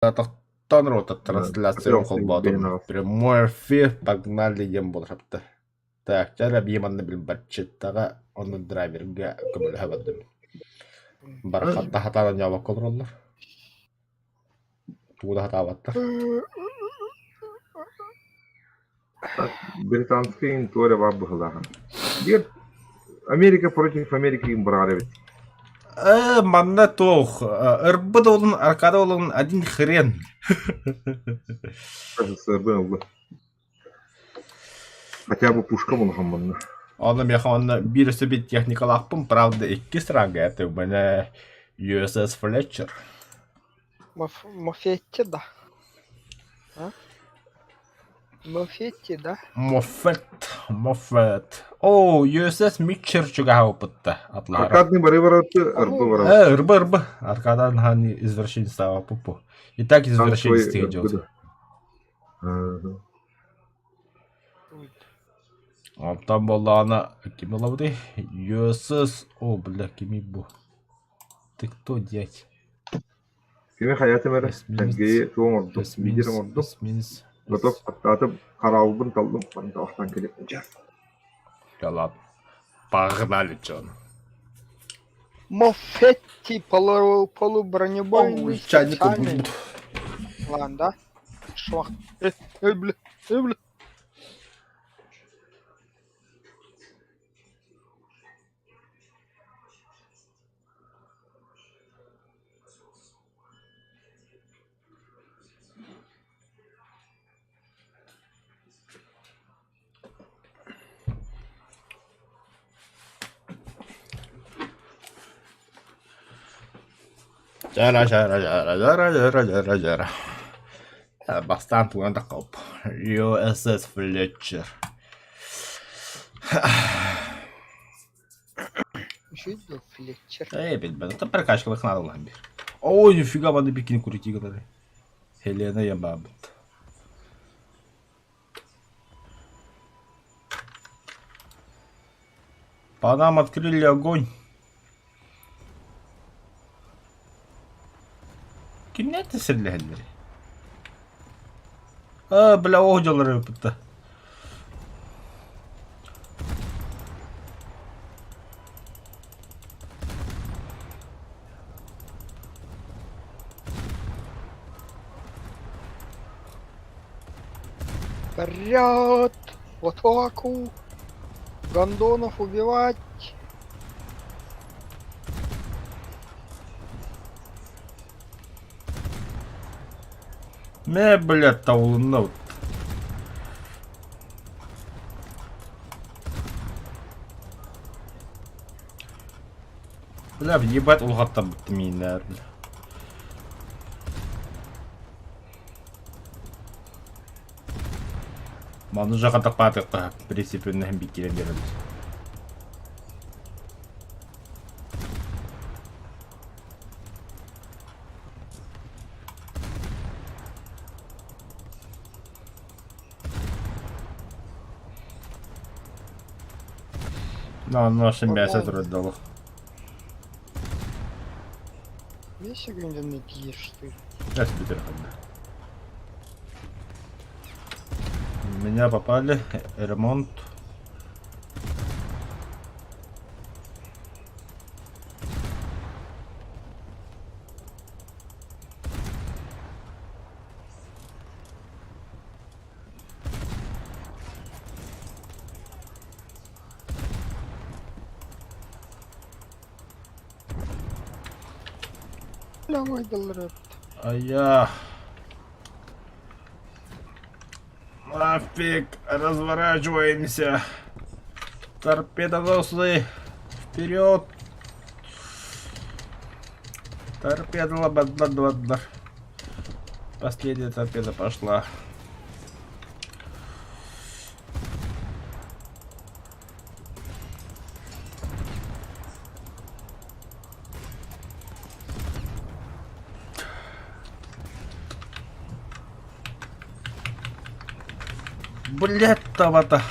Тохтоон рота трансляцияны холбоотум. Прямой эфир, погнали диэн буолар. Так, чэ эрэ биир манна билбэтчиттаҕа онно драйверга көмөлөһө бардым. Барахатта хатаан оонньообокко олороллор. Тугу да хатаабаттар. Британскай интуория баар быһыылааҕа. Биир Америка против Америки быраҕар эбит. Манна туох, ырбыт уолун, аркада уолун один хрен. СССР ылла. Хотя бы пушка улахан манна. Онно миэхэ онно биир өссө биир техникалаахпын, правда, иккис ранга это у меня USS Fletcher. Мофетти да? А? Мофетти да? Моффет, Моффет. О, USS Mitchell чугаһаабыппытта атлаара. Аркадный бары баратты, ырбы баратты. Ырбы, ырбы. Аркадан хани извращенец става пупу. И так извращенец идет. Онтон буоллаҕына ким ылабытый? USS... О, бля, кимий бу? Ты кто, дядь? Кими хайатым эрэ, Сергейи туох оҥордум, лидер оҥордум. Готов аттаатым, хараабылбын таллым, баран кэлиэм. Да ладно. Погнали, Джон. Мофетти полубронебойный специальный. Ладно, да? Шо? Бля, бля. Дьара дьара дьара дьара дьара дьара дьара Бастаан тугунан да хоп USS Fletcher Үчүгэй Флетчер. Ээ билбэт. Это прокачкалых надо было бир. Ой, нифига баны бикини куритигылары. Хелена ябабыт. По нам открыли огонь. Кимнэр сэллэһэллэр? А, бля, оох дьаллары ыппытта. Вперед! В атаку! Гондонов убивать! Мэ, блядь, таулынна вот. Бля, ебать улахаттан бүттүм мииннээр, бля. Маны жакатакпаатыкка принципиннэһин биккирэн биэрэллэр. No, наше мясо трудолог. Весь не ешь ты. Сейчас битер Меня попали, ремонт. А я... Нафиг, разворачиваемся. Торпедоносы, вперед! Торпеда лабадла Последняя торпеда пошла. Блять, тавата.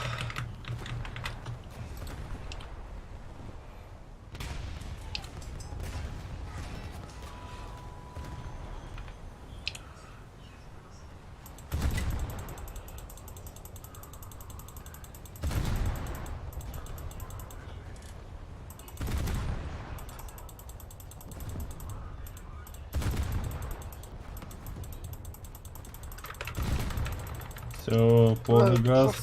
Все, полный газ.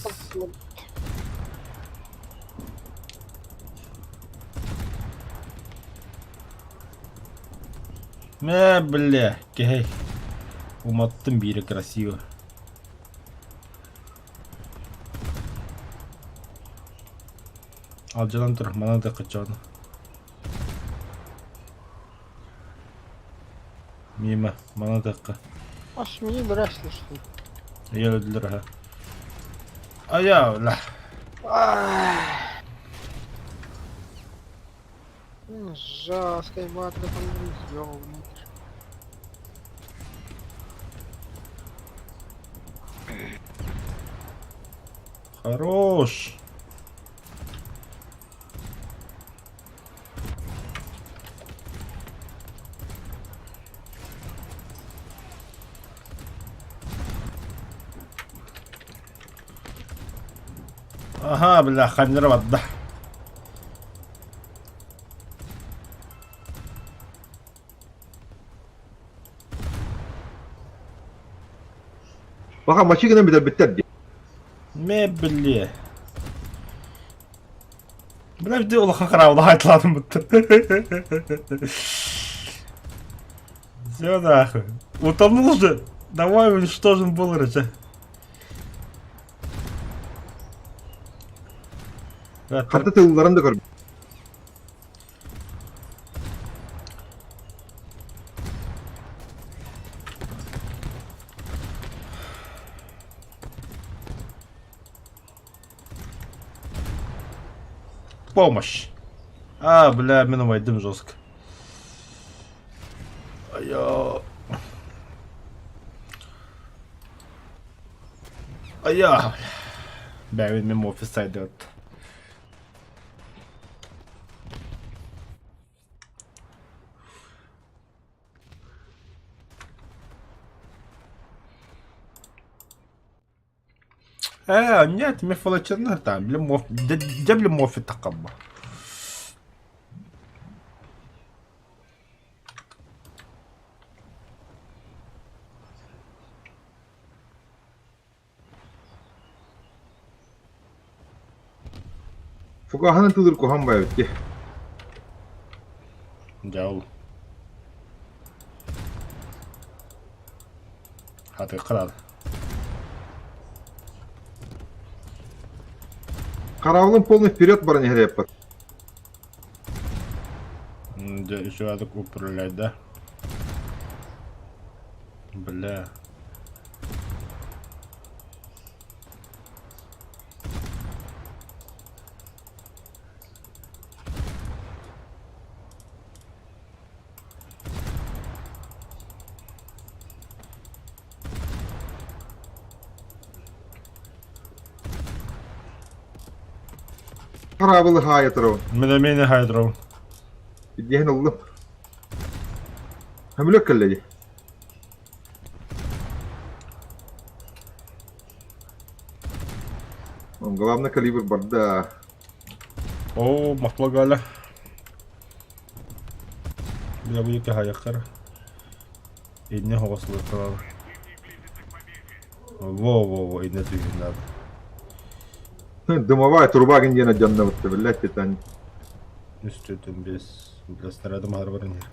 Мэ, бля, кэһэй. Уматтым биирэ красиво. Алдьанан тур, манан да кыччаҕына. Мимо, манан тахха. Аж мне бросили, что ли? Ийэ өлдүлэр аһа. Айа, бля. Ах. Жесткая батла там, ёбаный. Хорош. Аха, бля, ханнера барда. Баха машина бүтэрбиттэр дии. Мэ били. Бля, где улахан хараабыла хайтылаатым бутта. Все нахуй. Утонул же. Давай уничтожим Булрича. Хата тылларын да көрбүт. Помощь. А, бля, мин умайдым жестко. Айа. Айа. Бля, мин мимо офис идет. Э, нет, мифолочернар там, бля, моф, дэ, бля, мофи такаба. Фугаһынан тылыр куһан баайбыт дии. Дьэ ол. Хатыахха наада. Хараабылым полный вперед баран иһэр Дьэ, үчүгэйдик управляй, да? Бля. Хараабылы хаайа турабын. Мин эмиэ хаайа турабын. Диэн ыллым. Көмүлүөк кэллэ дии. Главный калибр барда. Оо, махтал Галя. Бля, бу екі хаяққар. Инне хоҕослуохталар. Во-во-во, инне түһүн надо. Дымовая труба диэн дьоннобутта, блядь, титан. Үстүтүн бес. Бля, снарядым аһар баран иһэр.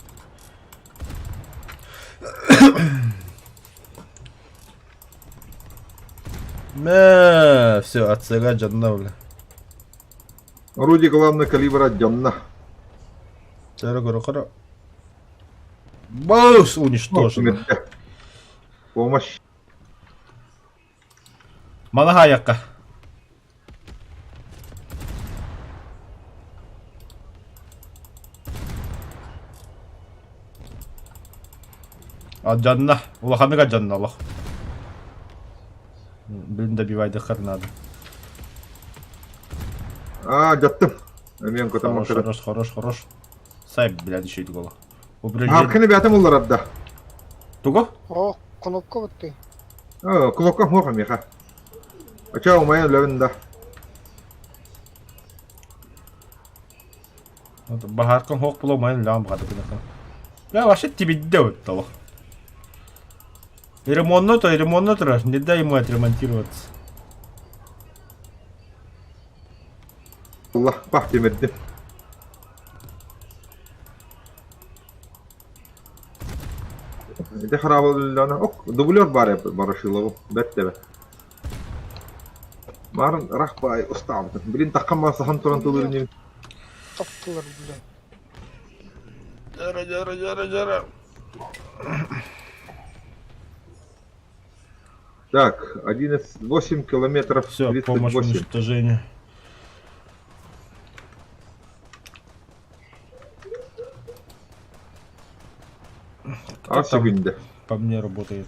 Мэ, все, отсыга дьонно, бля. Орудие главного калибра дьонно. Чара көрө Баус уничтожено. Помощь. Манаһаайакка. Алдьанна. Улаханнык алдьанна олох. Блин, добивайдыххар надо. А, дьаттым. Эмиэн көтөн Хорош, маккыра. хорош, хорош, хорош. Сай, блядь, еще голо. Упреждение. Арканы бэйэтим улларарда. Тугу? О, кнопка вот ты. Кнопка муха миха. Ача умайан лөбүн да. Баһааркын хуох була умайан лаам баҕата гына. Бля, вообще тибидде оттолох. Ремонно то, ремонно турар, не дай ему отремонтироваться. Аллах пах тимирдим. Ити хараабыллана ок дублер баар Ворошилову бэрт эбэ. Марын рах баай устаабытын. Билин таххан маа сахан туран тылыр иним. Таптылар, бля. Жара, жара, жара, жара. Так, 11, 8 километров Все, помощь 38. уничтожению. Кто А там секунда. по мне работает?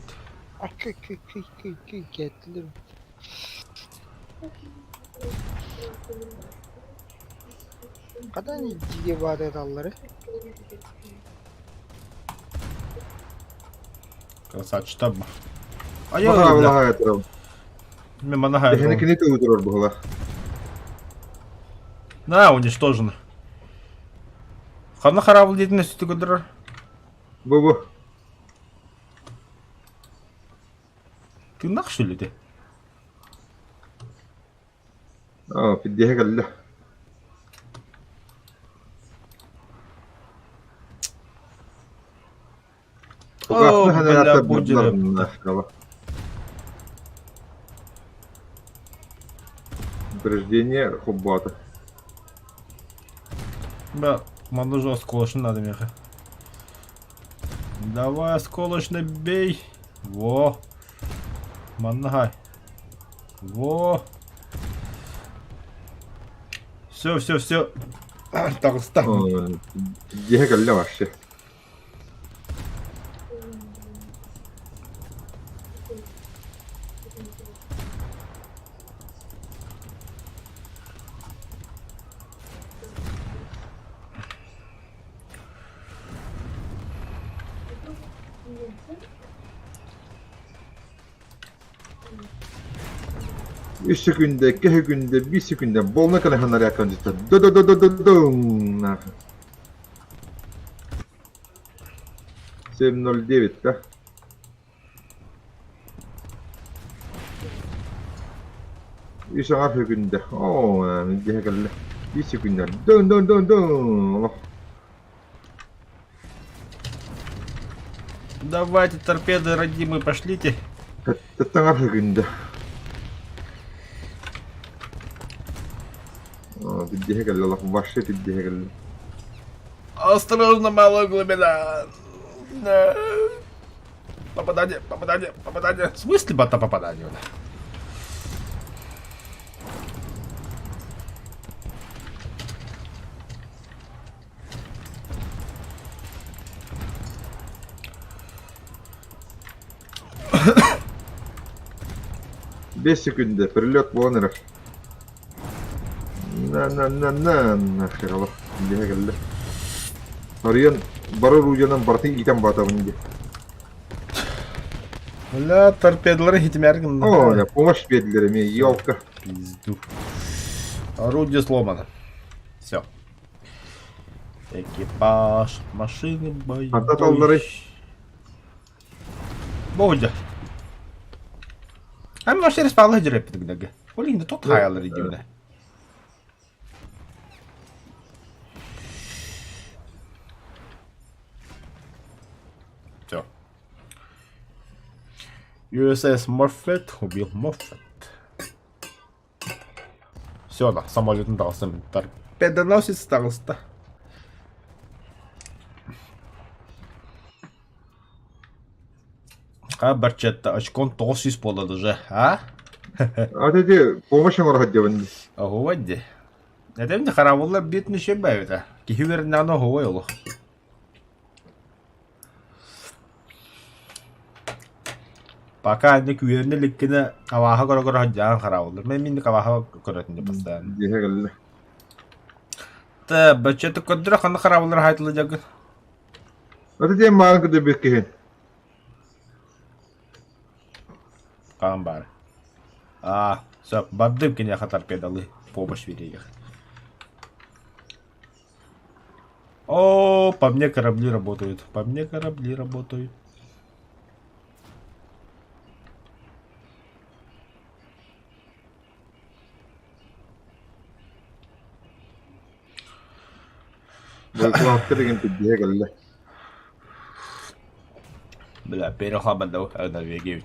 А күй күй күй күй күй кеттилер. Когда они дьиэ баар эталлары? Красавчик там. А я Баха турам. Мимо нога. Тэһини кини турар буһула. На, уничтожено. Ханна харабыл дейтін үсті көдірір. Бу бу. Ты нах что ли ты? Аа, пиддиһэ кэллэ. О, бля, будет. Упреждение хоббата. Бля, манна же осколочный надо меха. Давай, осколочный бей. Во. Маннагай. Во. Все, все, все. Таҕыста. Дьиэ кэллэ вообще. Үс секүндэ, икки секүндэ, биир секүндэ буолна кэлэһэн арыаккан дьиттэ ду-ду-ду-ду-ду-дум 7.09 да? Үс аҥар секүндэ. Оо, дьиэ кэллэ. Биир секүндэ. Дун-дун-дун-дун. Олох. Давайте торпеды, родимые, пошлите. Сэттэ аҥар секүндэ. Оо, дьиэ кэллэ олох вообще дьиэ кэллэ. Осторожно, малая глубина. Да. Попадание, попадание, попадание. В смысле бота попадание? Биэс секүндэ, прилет буолан эрэр. На-на-на-на, нахер олох дьиэ кэллэ. Арыйан бары орудиянан барытын иитэн баатабын дии. Бля, торпедалары хитимэр гынна. О, я помощь биэрдилэр эмиэ, елка. Пизду. Орудие сломано. Все. Экипаж, машины, Ханта талларый? боевой. Боудя. А мы вообще респалы диреппит Олин да тот хаялар идиуна. Все. USS Moffett убил Моффет. Все, да, самолетын таҕыстым. Торпедоносец таҕыста. А, барчетта, очкон 900 буолла уже, а? А ити помощь оҥоро сылдьабын дии. Оһуобай дии. Этим хараабыллар биир нүсүөн бэйэбитэ. Киһи үөрэннэҕинэ оһуобай олох. Пока инник үөрэнэ иликкинэ абааһы көрө-көрө сылдьаҕын хараабыллар. Мин минник абааһы көрөтүн постоянно. Дьиэ кэллэ. Та бачча көрдөрө ханна хараабыллар хаайтылы дьагын. Аты диэн маарын кытта киһин. Хаан баар. А, сөп, бардым киниэхэ торпедалы помощь биэриэх. О, по мне корабли работают. По мне корабли работают. Боекулааттар деген пиддиһэ кэллэ. Бля, перехабадау, Норвегия.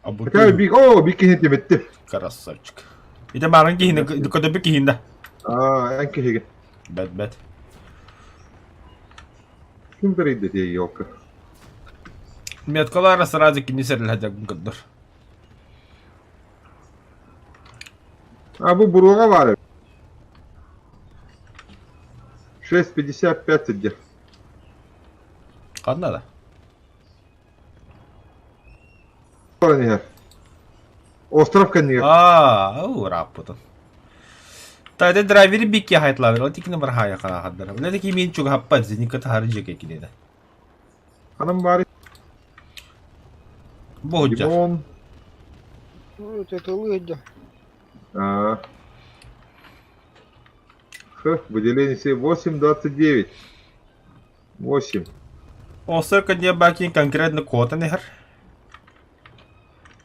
Такая бик, о, бик киһи тибетти. Красавчик. Ити баарын киһини көтөпү киһин да. Аа, эн киһиги. Бэт бэт. Ким тарыйды тиэ елка? Меткалара сразу кини сэрэлэһэ көрдөр. А бу буруоҕа баар эбит. 6.55 сирдэр. Ханна да? Баран иһэр. Остров кэннигэр. Аа, ырааппытын. Та драйвери бикки хайтлавер, ол тикини бар хая хараахаддар. Үлэ таки мин чугахаппат, зеника тахары жеке кинеде. Ханан баары Бу сылдьар. Димон. Тытылыы сылдьар. А. Х, выделение 8.29. 8. Осы кэнниэ конкретно куотан иһэр.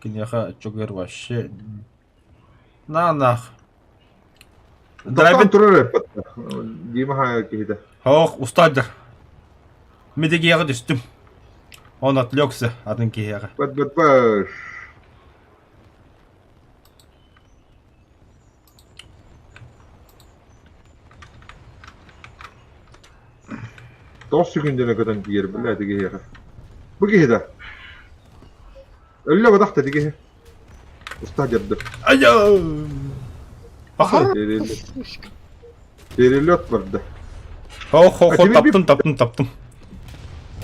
Киниэхэ оччугуйар вообще на-нах. Тохтоон турар эппэт. Дима хаайар киһитэ. Ох, устаадьар. Медигиэҕэ түстүм. Он отвлекся атын киһиэхэ. Бат бат баш. Тоҕус секунданы көтөн тиийэр бля ити киһиэхэ. Бу киһи да. Өллө бадах да ити киһи. Уста дьарды. Айа! Пахай. Перелет барда. Хо хо хо таптым таптым таптым.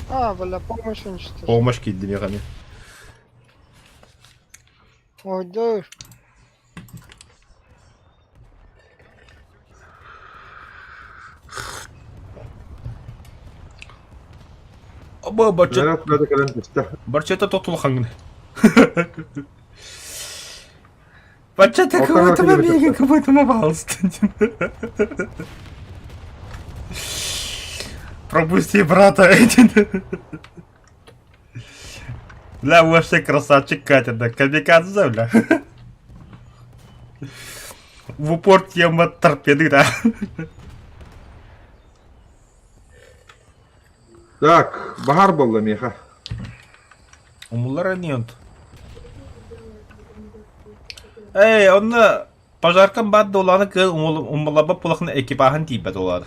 А, бля, помощь уничтожил. Помощь киирди миэхэ Ой, да. Бу барча Наряд куда кэлэн түстэ. барчата тотулхаҥын. Барчата Алтан кого-то километр. миигин кого-то пожалуйста. Пропусти брата. Бля, вообще красавчик Катя, да, камикадзе, бля. В упор тема торпеды, да. Так, баһаар буолла миэхэ. Умуллар нет. Эй, онно пожаркам баар дуоланы кыыл умулларбат буолахына экипаһын тиийбэт олар.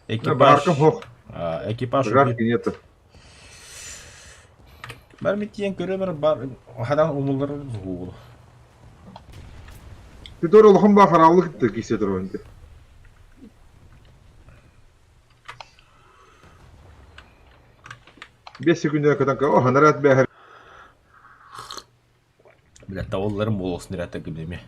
Экипаж. Бааркам хох. Экипаж. Пожарки нету. Бар митиен көрөмөр бар хадан умуллар уул. Ты тоже улахан баа хараалык кытта кисе турар Биэс секунданы көтөн о ханарат бэһэр Бля, тавылларым буолуохсун ирээтэ гимнеме.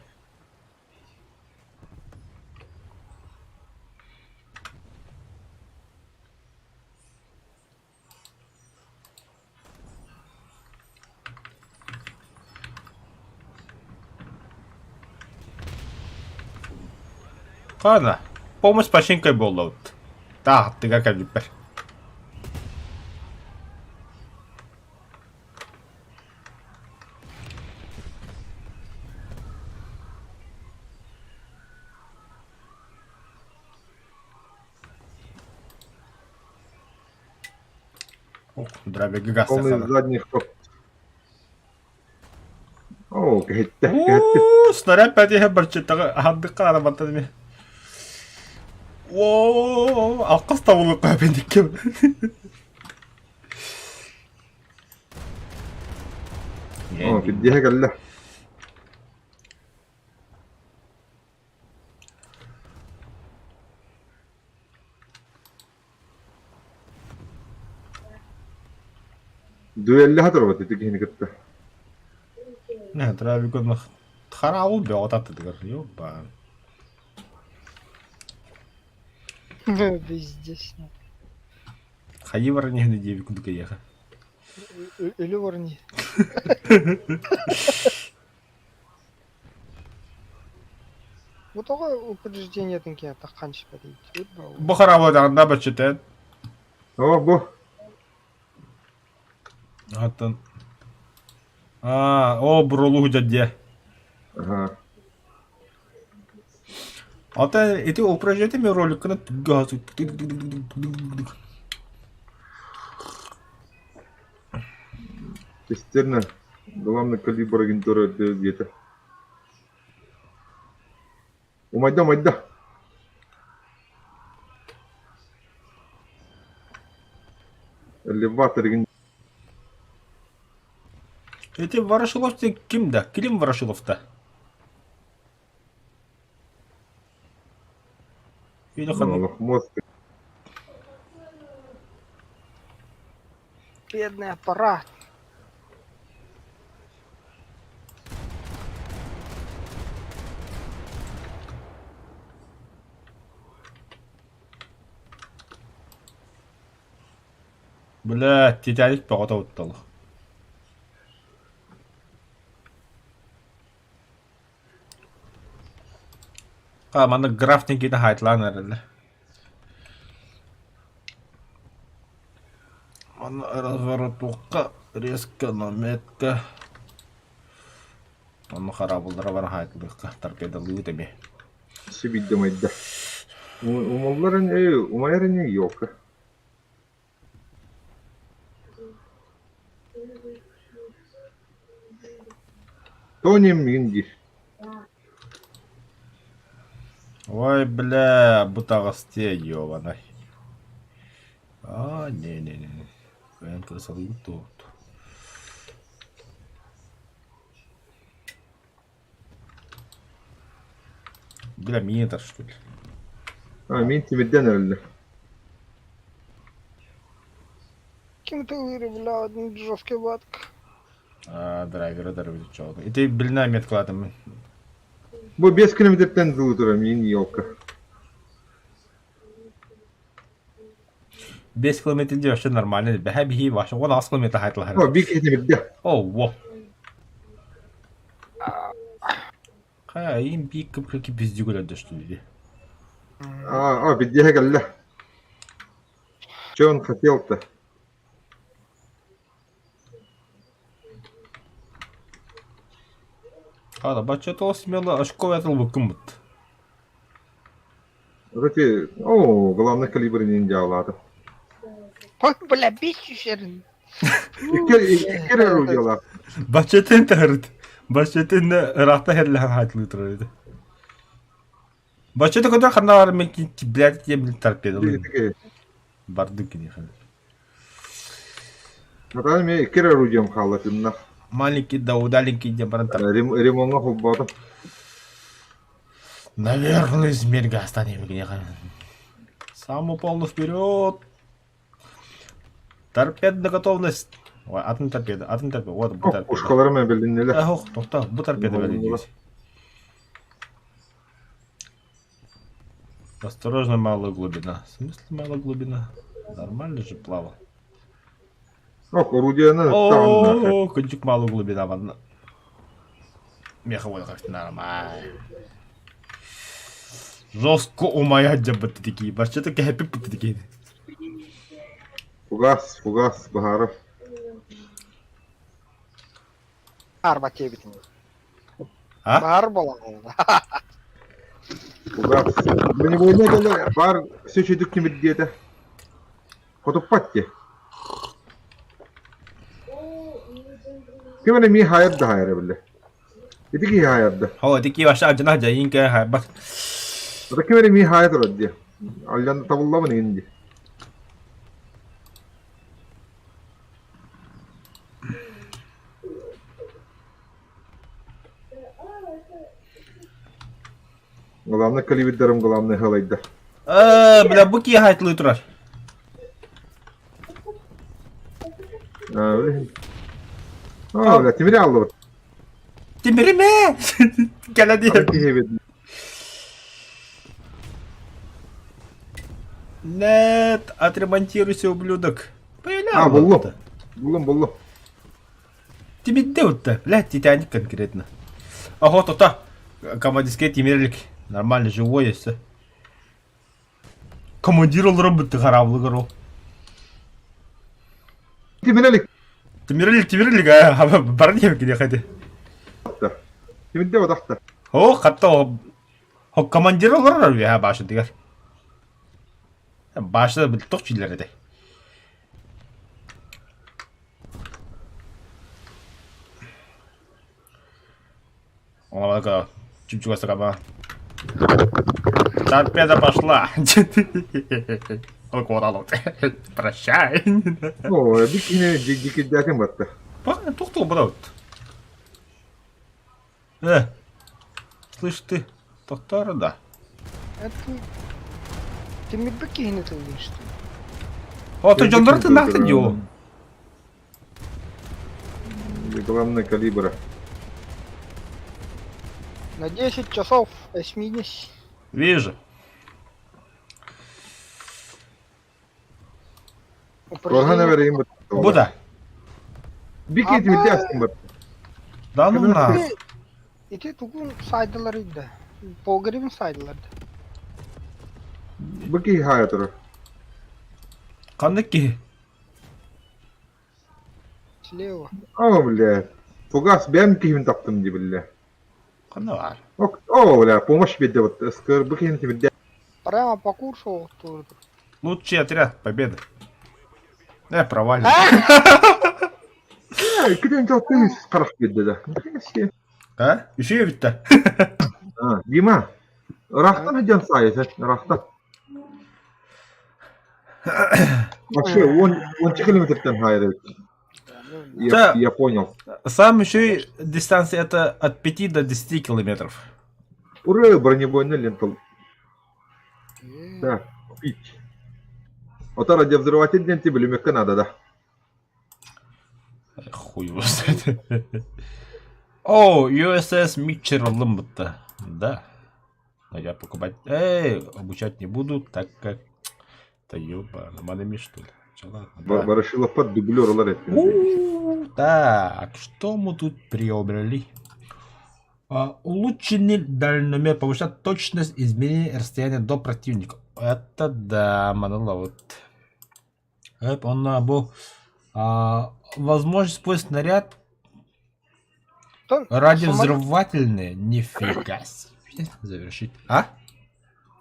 Хана, помощь починкой буоллубут. Таах, тыга кэлбиппэр. Ох, дробяги газ Полный задний ход. Оо, кэһиттэ, кэһиттэ. Уу, снаряд пятиһэ барчыттаҕа аһардыкка араматтан эми. Оо, алқас табылыкка бендикке. Оо, кирдиэһэ кэллэ. Дуэллэһэ турабыт ити киһини кытта. Не, травикон хараабыл бөҕө таттытыгар. Ёба. Пиздец. Хайы баран иһини диэбит курдук эйиэхэ. Өлө баран Бу тоҕо упреждениетын киһи таххан түспэтий? Бу хараабылдаҕына баччытын. О, бу. Аттан. Аа, о, буролу дьэ. Ага. Ата ити упражнение мен роликканы Цистерна, главный калибр агентура диэтэ. Умайда, умайда. Элеватор Ити Ворошилов ким да? Ким Ворошилов-то? Или ханнык Мозг. Бедный аппарат. Бля, Титаник бөҕөтө уттал. А, манна графтинг киһитэ хаайтылаан эрэллэр. Манна разворотуохха, резко, наметка. Онно хараабыллара бары хаайтылыахха, торпедалыыбыт эмиэ. Сибидде умайда. Умуллар ини, умайар ини, елка. Тони миигин диир Ой, бля, бу таҕыстыа ёбанай. Аа, не-не-не. Кыайан кырсалыыбыт дуо? Бля, миин что ли? А, миин тимирдэн эрэллэр. Ким ты бля, один жесткий батк. А, драйвера дарбит чоҕу. Ити билинэ меткалаатым. Бу 5 километртэн дылы турар миин елка. 5 километр дии вообще нормально. Бэһэ биһи вообще 18 километр хайтылаһар. О, биир киһи тимирдэ. О, во. Хайа, им биир кып-кырки пиздюк өлөрдө что ли? А, а, биддиэхэ кэллэ. Че он хотел-то? Ада, бачча смело очко ятылбыккын бут. Вот эти, о, главный калибр ниндзя Ой, бля, бесишь. Икки орудиялаах. Баччатын тахырыт. Баччатын ыраахта херлэхэн хаатылыы турар этэ. Баччата көтөр ханна бар мен блядь я блин торпедалыым. Бардык киниэхэ. Наталья мен икки орудием хаалла тынна. Маленький да удаленький диэн баран Ремонҥа холбоотум. Наверное, измерь останем киниэхэ. Самый полный вперед. Торпедная готовность. Ой, атын торпеда, атын торпеда. Вот бу торпеда. Пушкаларым эбилиннилэр. Ох, тохто, бу торпеда бэлиэтиир. Осторожно, малая глубина. В смысле малая глубина? Нормально же плавал. Ох, орудиены О, кынчык малая глубина манна. Меха вот нормально. Жестко умаять дьабыт такие. Баччата кэһэппит такие. Фугас, фугас, Баһаров. Арба диэбитин. А? Баар буолан. Фугас. Бронебойнай кэлэ баар сөчөдүк тимирдиэтэ. Хотуппат дии. Ким эрэ мии хаайар да хаайар эбиллэ. Ити киһи хаайарда. О, ити киһи вообще алдьана дьайыын кэ хайбат. Ата ким эрэ мии хаайа турар дии. Алдьан табыллабын игин дии. Главное калибрдарым главное халайда. Бля, бу киһи хаайтылыы турар. А, бля, тимири аллыбыт. Тимиримэ! Кэлэ диэн. Киһибит. Нет, отремонтируйся, ублюдок. А, буллум. Буллум, буллум. Тимирде утта. Блядь, Титаник конкретно. Ого, то-то. Командирский тимирлик. Нормально, живой все. Командир олорон бүтті хараблыгар ол. Тимирелик. Тимирлик, тимирлик, а, бары диэбиккин диэхэ Тимирде отахта. О, хатта о. Командир олорор үөһэ башнятыгар. Башня билтох чилер этэ. Оҥолоко чүмчүгэ сакама. Торпеда пошла. Ол Прощай. О, бикини дикирдээтин батта. Туох бара Э, слышь ты, тохтоор да. Это тимирбит киһини тыллыыр что ли? Ото дьоннор тынаахтын дии Главное калибра. На 10 часов эсминец. Вижу. Корхана верейин Бу да. Бики тимирдээхтин бар. Да ну на. Ити тугун сайдылар да. Погребин сайдылар да. Бу киһи хаайа турар. Ханнык киһи? Слева. О, бля. Фугас бэм киһибин таптым дии биллэ. Ханна баар? О, бля, помощь биэрдэ вот ыскыр бу киһини тимирдэ. Прямо по курсу оттуурду. Лучший отряд победы. Э, провален. Китен жалтын харах биэрдэ да. А? Үсүө бүттэ. Дима, ыраахтан сылдьан саайа ыраахтан. Вообще, он, он километртан хаайар эбит. Я, Да. я понял. Сам еще и дистанция это от 5 до 10 километров. Ура, бронебойный лентал. Так, купить. Вот радиовзрыватель диэн билимеккэ надо, да. Хуй его знает. О, USS Митчер ыллым Да. Но я покупать... Эй, обучать не буду, так как... Да ёба, нормальный что ли? Чё, ладно, да. Ворошилов дублер ылар У, Так, что мы тут приобрели? А, улучшенный дальномер повышает точность измерения расстояния до противника. Это да, манала вот. Эп, он бу а, возможность использовать снаряд радиовзрывательный. Нифига себе. Завершить. А?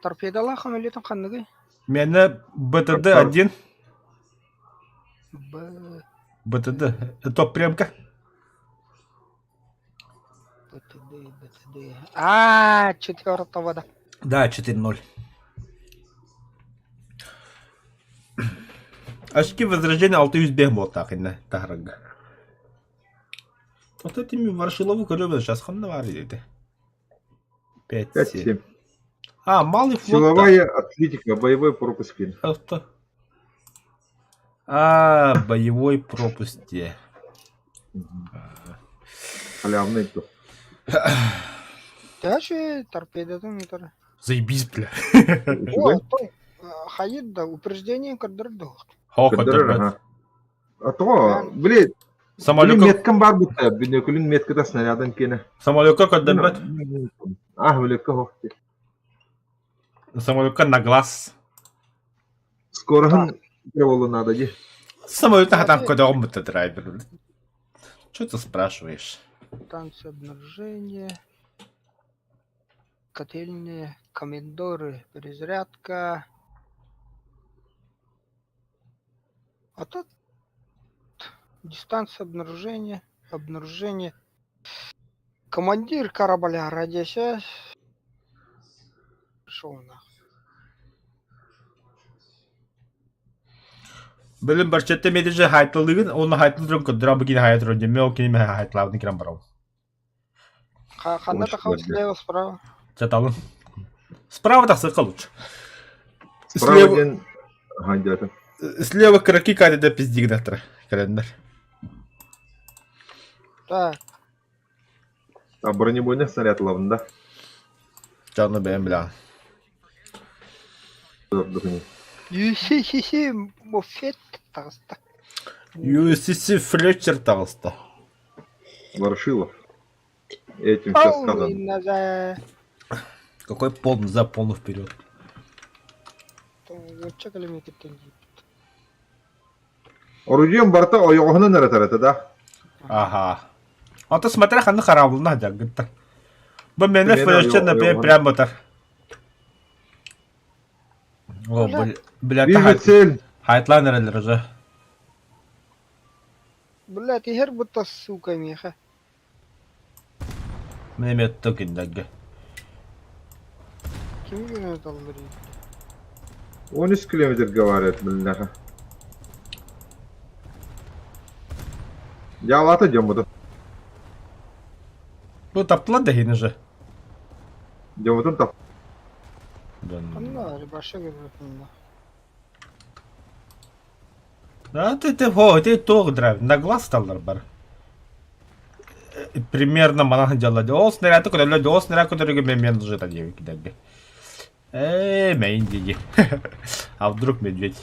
Торпедалаах өлүтүн ханныгый? Миэнэ БТД-1. Б... БТД. Это премка. БТД, БТД. А, четвертого, да. Да, 4-0. Очки возрождения 605 буолтаах иннэ таһарга. Вот этими Ворошилову көрөбүн сейчас ханна баар диэтэ. 5-7. 5-7. А, малый флот. Силовая атлетика, боевой пропуск. Авто. А, боевой пропуск. Халявный то. Дальше торпедатын ыытар. Заебись, бля. О, той, хайыт да, упреждение көрдөрдө. Хо, А то, блин, Самолётка... меткам бар бутта, бүнөкүлүн метката снарядын кене. Самолётка көрдөрбөт. А, самолётка хохти. Самолётка на глаз. Скороһын болу надо ди. Самолётка там көтөҕүн бутта драйвер. Что ты спрашиваешь? Танцы обнаружения. Котельные, комендоры, перезарядка. А тут дистанция обнаружения, обнаружение. Командир корабля радиосвязь. Пошел нахуй. Блин, барчетте медиже хайтылыгын, оны хайтылырын көддөрөн бу кини хайатырын дьэ, ол кини мэ хайтылаабытын кирэн барабын. Ханна тахал слева, справа. Чаталын. Справа тахсыкка лучше. Справа Слева, диэн хаандьатын. слева кыраки кадеда пиздигнаттара. Календар. Так, А бронебойных снаряд ылабын да. Чаны бэйэм билэҕин. UCCC Мофет таҕыста. UCC Флетчер таҕыста. Ворошилов. Этим все Полный сказано. назад. Какой полный за полный вперед. Уонча километртэн диэбит. Орудием барта ойоҕоһунан эрэ тарата да. Ага. А то смотря ханна хараабылна дьаггыттар. Бу мене Миэнэ Флетчер, например, ойоҕоһун. прям батар. О, Бля, бля, цель. Хайтлан эрэллэр уже. Блядь, иһэр будто сука миэхэ. Мин эмиэ кинилэргэ. Кими гына ыталлар 13 километрга бар эт билинэхэ. Дьаалаата дьоммутун. Бу таптылар да иһин уже. Дьоммутун тап. Ханна рыбаша гына. Да, ты, хо, ты туох драйв, на глаз сталлар бар. Примерно манахан дьалла. Ол снаряды көтөллөр, ол снаряд көтөрүгө мен мен уже та диэбит кидэргэ. Ээ, мэйин диги. А вдруг медведь?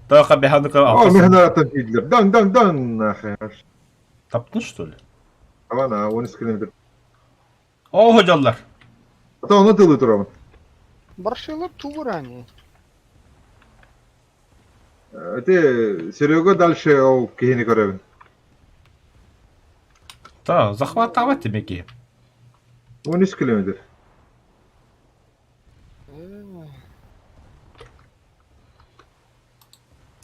Только беханука О, механараттан тиийдилэр. Дан, дан, дан, нахер. Таптың, что ли? Авана, 13 километр. О, дьаллар. А то ону тылы турабын. Баршилар тугур они. Ити Серега дальше ол киһини көрөбүн. Та, захватавать темеки. 13 километр.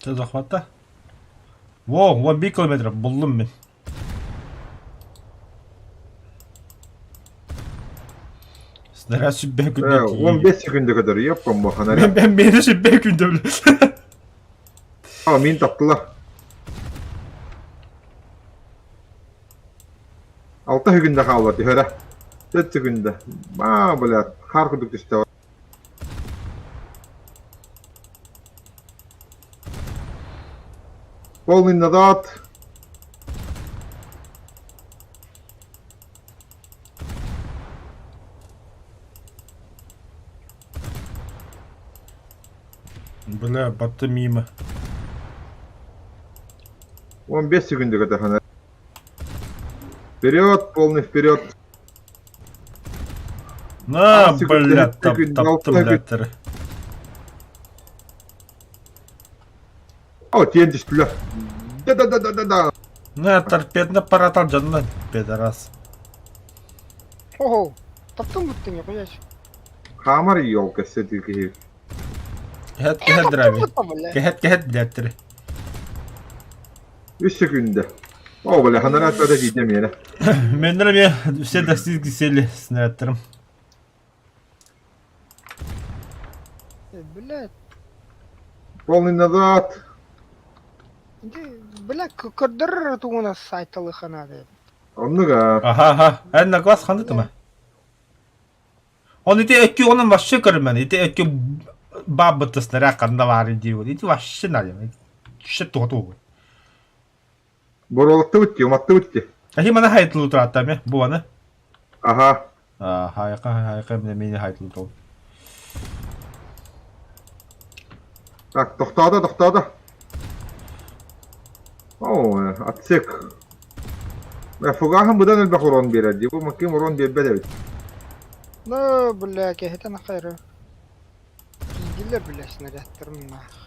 Ты захватта? Во, 11 километр буллум мин. Снаряд сүббэ күндө 15 секунда kadar yapma bu hanara. Мен мени сүббэ күндө. А, мин таптылар. 6 күндө хаалла түһэрэ. 4 күндө. Ма, блядь, хаар курдук түстэ. Полный назад. Бля, батты мимо. 15 секунда kadar. Вперед, полный вперед. На, секунда, бля, тап, секунда, таптым, алты бля, О, тиэн түстүлэр. Да-да-да-да-да-да. На, торпедно паратал жанна, пидорас. Ого, таптың буттың я, понимаешь? Хамар елка сетики. Кэхет, кэхет драви. Бля. Кэхет, кэхет, блядь. 3 секунда. О, бля, ханара өтө тиийдэ миэнэ. Менде мне все достигли цели снарядтарым. Блядь, Полный назад. бля, көрдөр тугуна сайталы ханады. Оннуга. Ага, ага. Эн на глаз ханды тама. Он ити өккү онун вообще көрмөн. Ити өккү бабыты снаряд ханда бар диyor. Ити вообще надо. Вообще тугу. Боролыкты бутти, уматты бутти. Ахи мана хайтлы туратта ме бу аны. Ага. А, хайка хайка мене мени хайтлы тол. Так, тохтоото, тохтоото. О, отсек. Фугахан будан элбэх урон биэрэр дии. Бу макким урон биэрбэт эбит. Ну, бля, кэхэтэн хайры. Киидилер, бля, снарядтарым нах.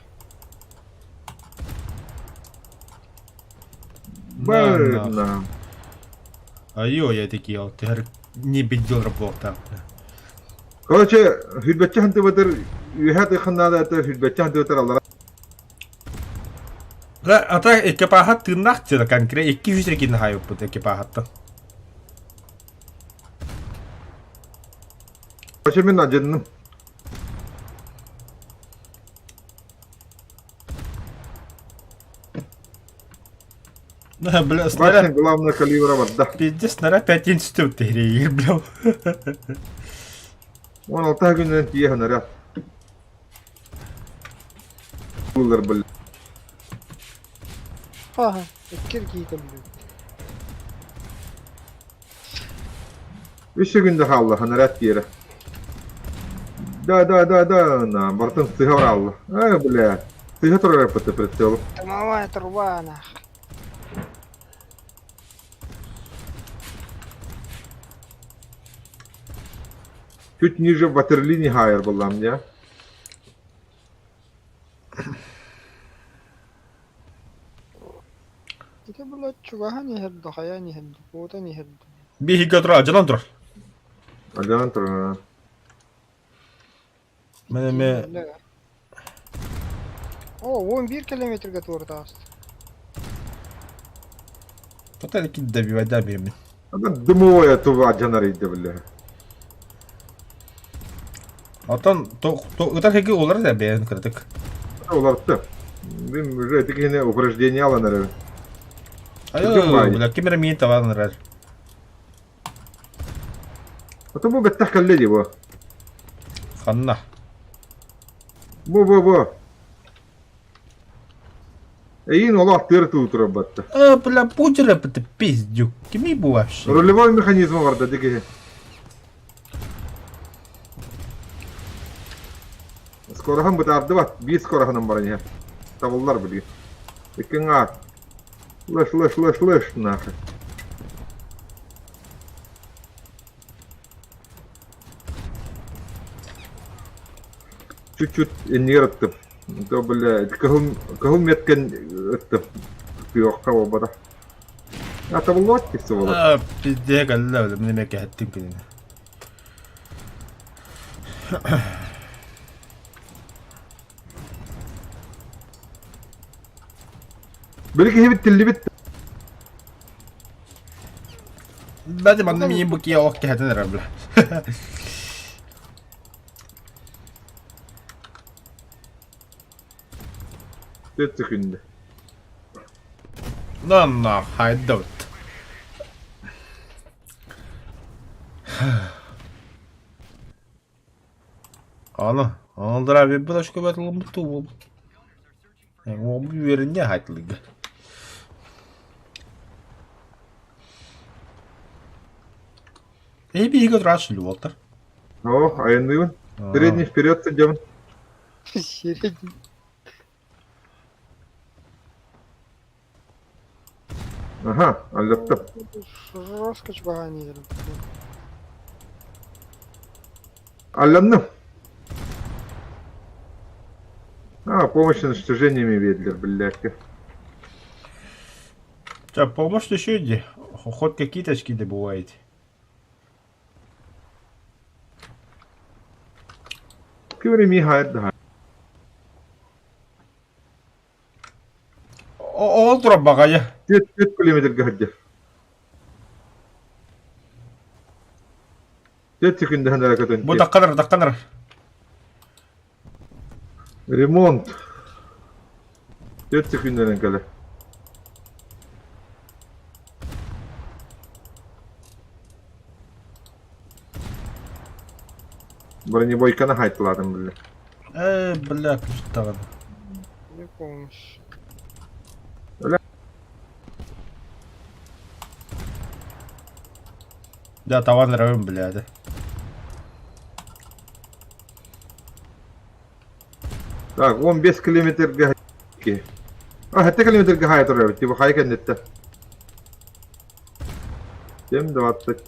Бына. Айо, я такие, ал ты не бедел работа. Короче, хүрбэтчэ хантыбытыр үһэ тыхыннаада это хүрбэтчэ хантыбытыр аллара. Да, а так экипажа тыыннаах тыына конкретно 200 рекин хайыппыт экипажаттан. Короче, мен ажынным. Да, бля, Башня снаряд, главного калибра барда. пиздец, снаряд 5 институт тегрей, бля. 16 күнүнэн тиийэ ханара. Булар бил. Ага, эккер киитем, бля. 3 секунда хаалла ханара тиэрэ. Да, да, да, да, на, бартын сыһа баралла. Ай, бля. Сыһа турар эппэт прицел. Дымовая труба, нах. Чуть ниже ватерлинии хайер была мне. Ити, блядь, чугаха не херду, хая не херду, куота не херду. Биһиге тура, ажанан тур. Ажанан тур. Мене ме Бля. О, 11 километрга туора таҕыста. Тота ки добивайда беремин. Дымовая туба дьанарыйда бile. Отон ытар хеги олар да бэйэн кыратык. Уларты. Мин уже ити киһини упреждение алан эрэр. Айо, бля, ким эрэ миин табан эрэр. Ото бу бэттэх кэллэ дии бу. Ханна? Бу бу бу. Эйин олох аттыыр туу турар батта. Э, бля, путер это пиздюк. Кими бу вообще? Рулевой механизм барда ди киһи. Скороһын бытаардыбат, биир скороһынан баран иһэр. Табыллар билигин. Иккиҥ аат. Лыш, лыш, лыш, лыш, нахуй. Чуть-чуть иннигэр ыттым. То, бля, кыһыл, кыһыл меткэн ыттым. Күөххэ буолбатах. А табыллыбат киһи буолар. А, пиздец, кэллэ, бля, мин эмиэ кэһэттим кинини. Били киһибит тиллибит. Дайте манна миин бу киһи олох кэһэтэн эрэр бля. Төрт секунда. На на, хайдут. Аны, андыра бир очко бу. Үөрэнньэ хатлыга. Эй, биһиги отрач Уолтер. О, айанныыбын. Средний вперед сылдьабын. Средний. Аха, аллаттым. Роскошь баҕайы Алланным. А, помощь с уничтожениями ведлер, блядь. Ча, помощь еще иди. Хоть какие-то очки добываете. Ким миха Ол турар баҕайы. 4 километрга сылдьар. 4 секунда эрэ көтөн Бу такканар, такканар. Ремонт. 4 секунданан кэлэр. Бронебойканы хайтылаатым бile. Э, бля, күчтаҕын. Не помощь. Да, таван район, бля, да. Так, 15 километрга А, 7 километрга хай турар, типа хай кэнниттэ. 7.20.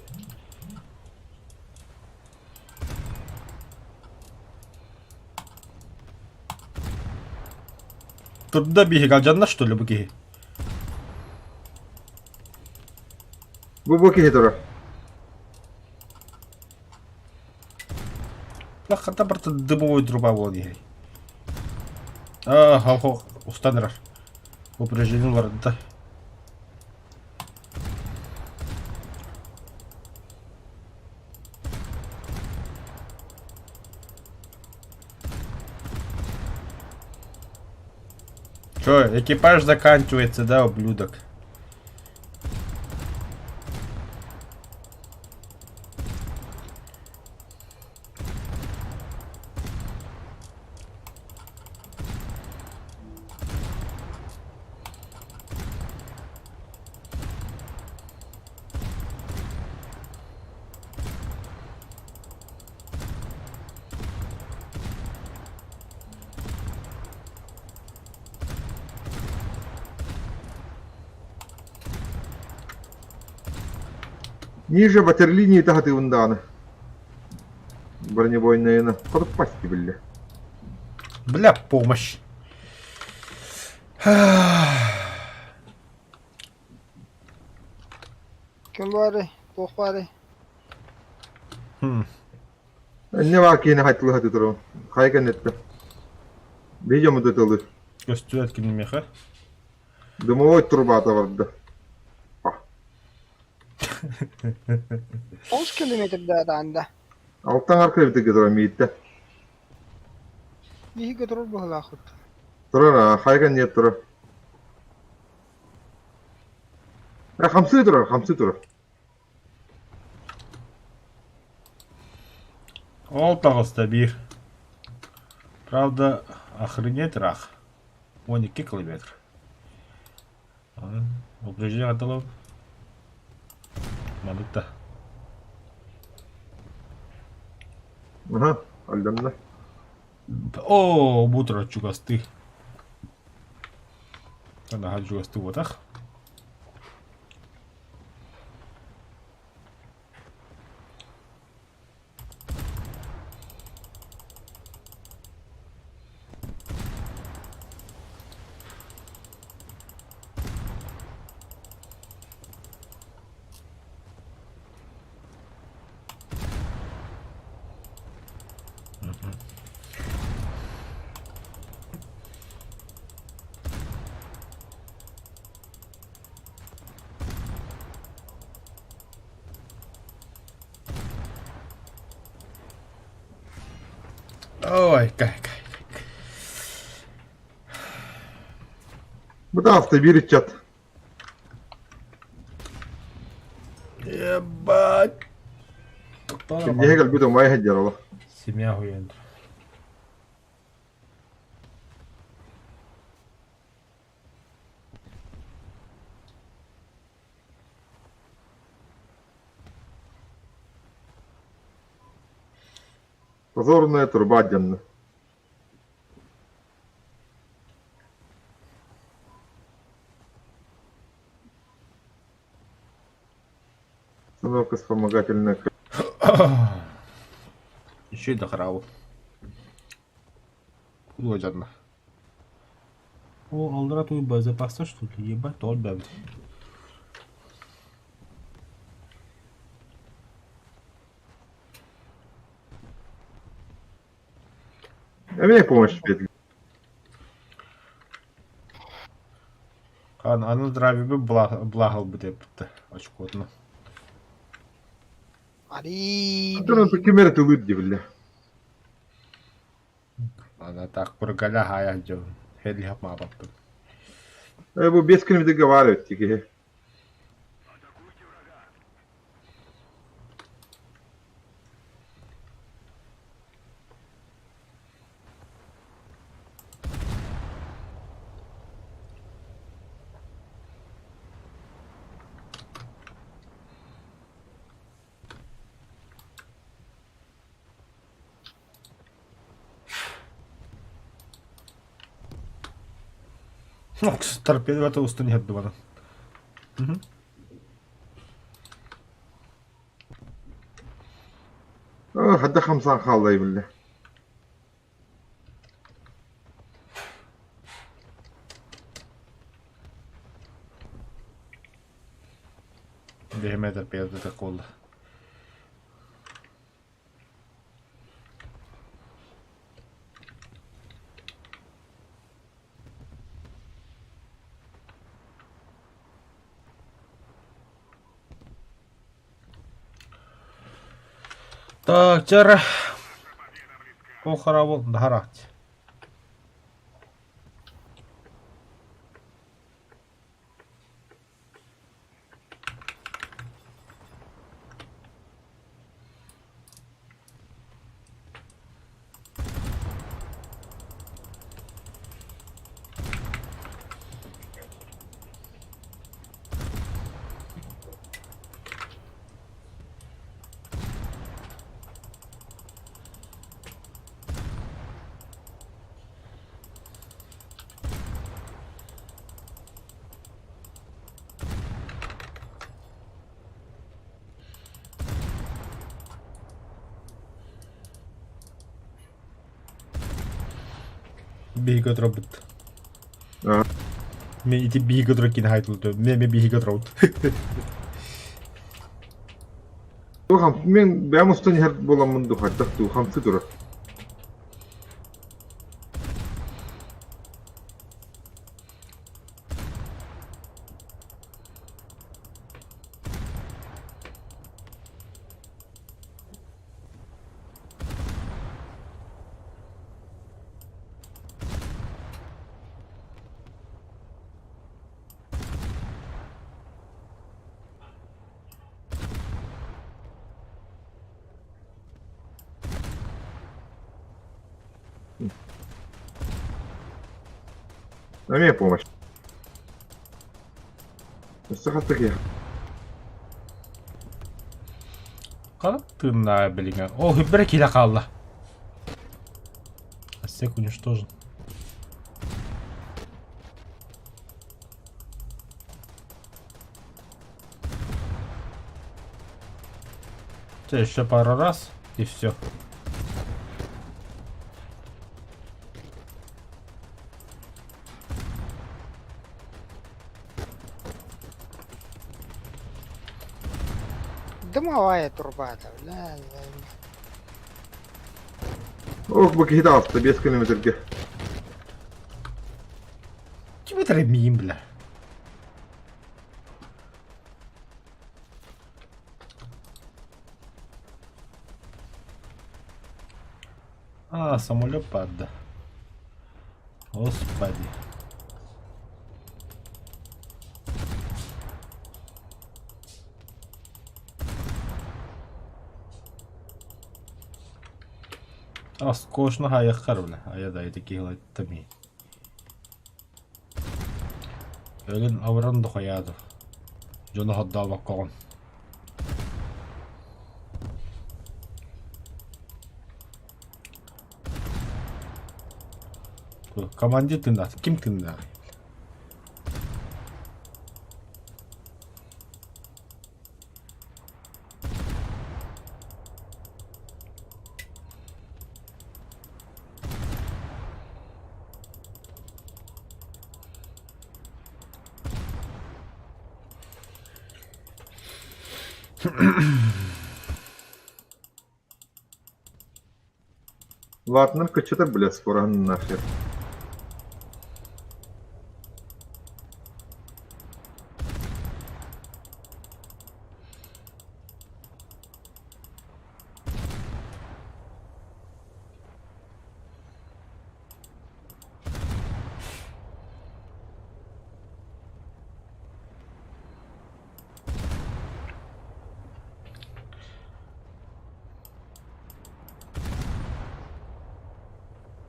Турда биһиги алдьанна, что ли, бу киһи? Бу бу киһи турар. Бля, хата барта дымовой труба буолан иһэр. А, хо, устан эрэр. Упреждение барда. Чё, экипаж заканчивается, да, ублюдок? Ниже ватерлинии таһатыыбын даҕаны. Бронебойная хотуппасти биллэ. Бля, помощь. Ким баарый? Туох баарый? Хм. Инньэ баар киһини хайтылыһа турабын. Хайа кэнниттэн. Видео мутатылыр. Көстүбэт кини миэхэ. Дымовой трубата барда. 30 километрда да. Алтан арка эбитэ турар мииттэ. Биһиги турар быһылаахыт. Турар, хайган нет турар. Хамсыы турар, хамсыы турар. Ол таҕыста биир. Правда, охренеть ыраах. 12 километр. Упреждение дало. Маннык да. Аха, алданна. Оо, бу турар чугастыы. Наһаа чугастыы буотах. Ой, кай, кай, кай. Бытаалта биир ыччат. Ебать. Кирдиһэ кэлбит умай сылдьар олох. Семья хуйен. Позорная труба дьонно. Установка вспомогательная. Еще и до храбу. Куда дьонно? О, алдыра туй боезапаса что ли? Ебать, тол бэбит. А мне помощь петли. Ан аны драйвебы благал бы деп очкотно. Ари. Антон кемер тылыт дивля. Ана так кургаля хая жо. Хели хап маапаппын. Бу без ким договаривать тиги. Торпедо устун иһэрдибана. Хадда хамсан хааллай биллэ. Биһиме торпедо таколла. Так, чара. О, харабыл, дахарат. Биһиги отробут. Мен ити биһиги отро кин хайтылды. Мен мен биһиги отробут. Мен бэм устан иһэр буоламмын дуу хайдах дуу хамсыы турар. Эмиэ помощь. Өссө хас да киһи. Хара тыыннаа билиҥэ. О, хүббэрэ киирэ хаалла. Отсек уничтожен. Все, еще пару раз и все. Дымовая труба-то, бля. Ох, бу киһи таҕыста 5 километрга. Ким это миин, бля? А, самолет падает. Господи. Аскошно хайаххар бля. Ая да ити киһилаттами. Өлөн абыран да хайаады. Дьону ходдообоккоҕун. Командир тыыннаах. Ким тыыннаах? Латнар кыччатар бля скоро нахер.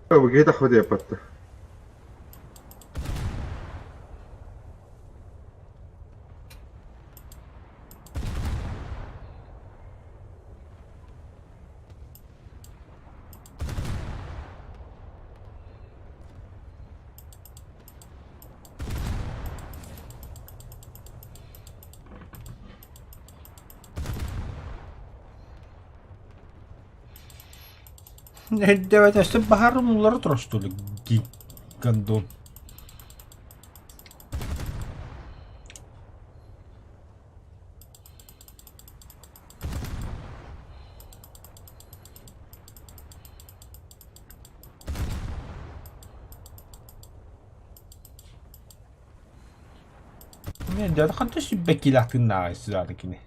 Бу киһи тахпыт диэппэтте. Өйдөөбөт өссө баһаар умуллара турар что ли гондон. Дьэ, ханта сүбэккилээх тыыннааҕай сыааны кини.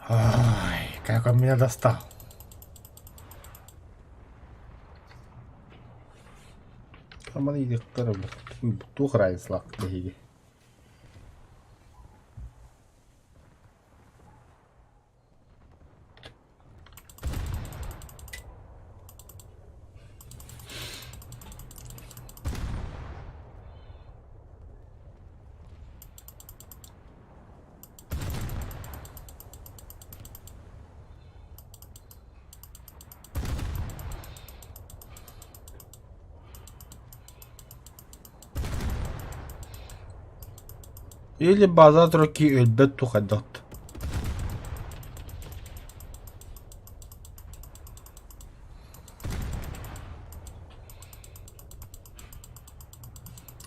Ай, как он меня достал. Аман иидиктэр туох разницалаах биһиги. Или база турар өлбөт тухайдахт.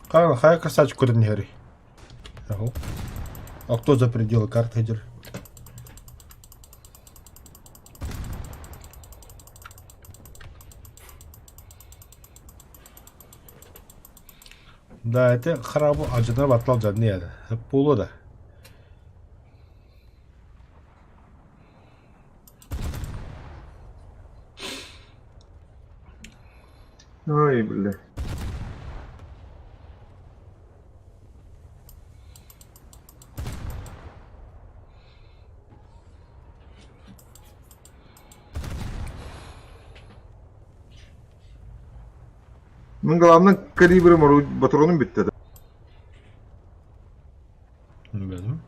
Хайа красавчик көрөн иһэрий? А кто за пределы карты идет? Да, это харабы ажына батал жанны яды. Буолуо да. Ой, бля. Ну, главное, калибром патроном бүттэ да. Bilmiyorum.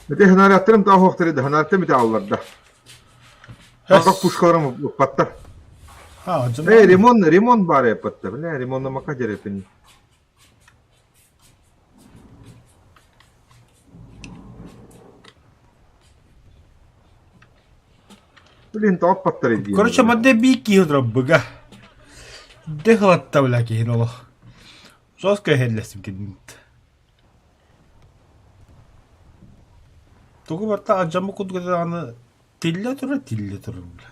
Ити ханараттарым да оһохтары да ханараттым ити алларда. Сорох пушкаларым укпаттар. Эй, ремонт, ремонт бар эппаттар. Бля, ремонтнамакка дерепин. Блин, тооппаттар диэн. Короче, манна биир киһи олорбуга. Дехлатта бля киһини олох. Жестко иһэллэстим кининт. Тугу барыта алдьаммыт курдук этэ даҕаны тиллэ турар, тиллэ турар бля.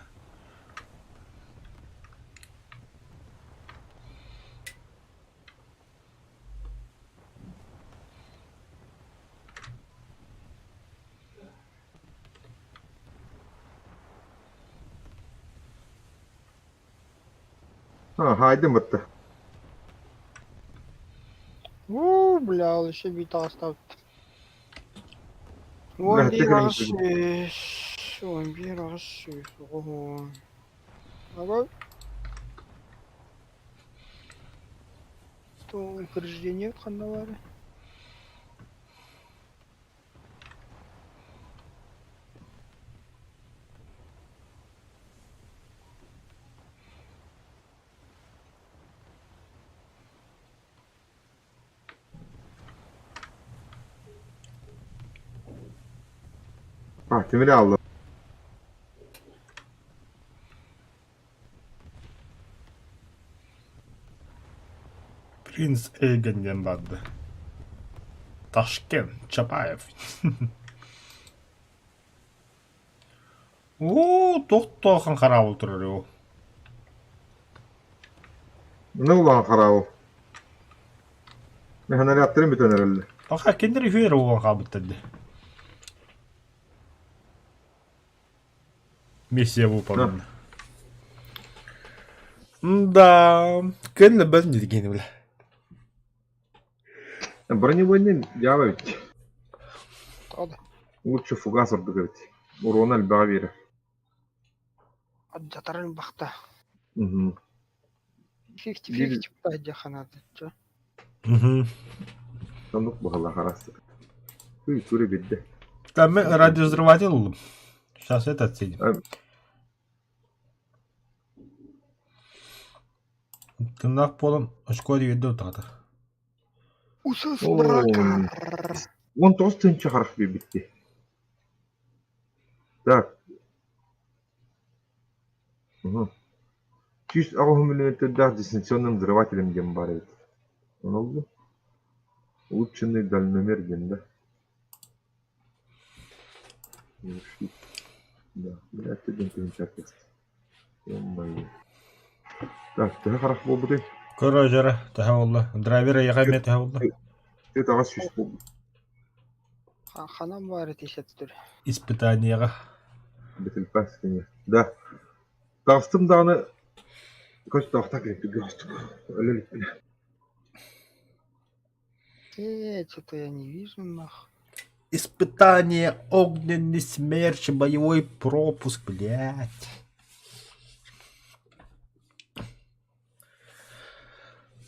А, хаайдым бытта. Уу, бля, ол еще биир таҕыстаабыт. Уон Бля, биир ты аҕыс сүүс, 11 800, оҕоһуон. Ага. То упреждение ханна баарый? А, тимири алла. Принц Эйген диэн барда. Ташкент, Чапаев. Уу, туох-туохан хараабыл турар уу. Ну, улахан хараабыл. Механаряттарын бүтэн эрэллэр. Аха, кинилэр үһүө эрэ буолан хаалбыттар дии. Миссия выполнена. Да, кэллэ бэс дигини бile. Бронебойный дьаба эбит. Тоҕо да Лучше фугас ордук эбит. Урона элбэҕи биэрэр. Алдьатарын бахта. Мгм. Фифти Биир фифти диэххэ наада чэ. Мгм. Оннук быһалаах араас. Ый, тура биэрдэ. Там радиовзрыватель ыллым. Сейчас это оценим. А, Тыннаах буолан очко биэрдэ утаҕата. Усус Оо, бракар. 19 тыһыынча харах биэрбиттии. Так. Уһу. 108 миллиметрдээх дистанционным взрывателем диэн баар эбит. Ону ыллым. Улучшенный дальномер диэн да. Да, блядь, диэн тыһыынча Ё-моё. Так, төһө харах буолбутуй? Көрө дьара, төһө буолла? Драйвер эйиэхэ эмиэ төһө буолла? 800 буолбут. Ханан баар этишеттир. Испытаниеҕа. Бетельпас кини. Да. Таҕыстым даҕаны көстөөхтө кэлбит өлө иликпинэ. Что-то я не вижу нах. Испытание огненный смерч, боевой пропуск, блядь.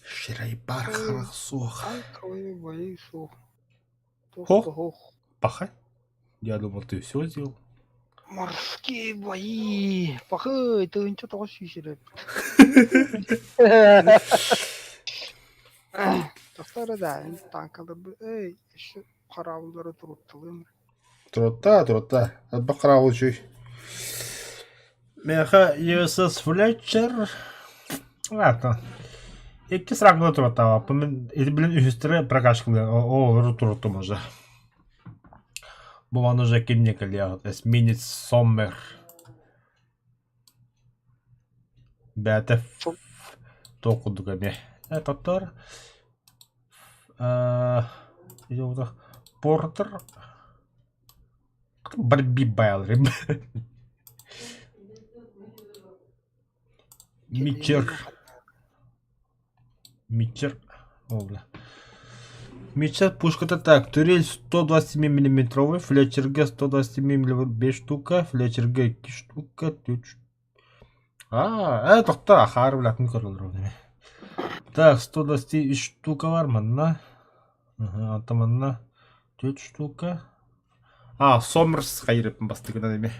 Ширайбар харах суох. Танковые бои суох. Хо? Пахай. Я думал, ты все сделал. Морские бои. Пахай, тыһыынча тоҕус сүүс Тохтор да, танкаларбы, эй, еще хараабыллары турутталыым. Турутта, турутта. Элбэх хараабыл үчүй. Миэхэ USS Fletcher Ладно. Иккис рангы туруттаабаппын. Мин ити билин үһүстэрэ прокачкалыы оҕолору туруттум уже. Бу маны уже кимне кэлиэҕит эсминец Соммер. Бэйэтэ туох курдук эмиэ. Э, тоттор э Портер Барби Байлрим. Мичер. Мичер. О, бля. Мичер пушката так. Турель 127 миллиметровый, Флетчерге 127 миллиметр 5 штука, Флетчерге 2 штука, 4 А, э, тохто, хаар блядь, көрөлөр Так, 123 штука бар манна. Ага, ата манна 4 штука. А, Сомерс хайырыппын бастыгынан эми.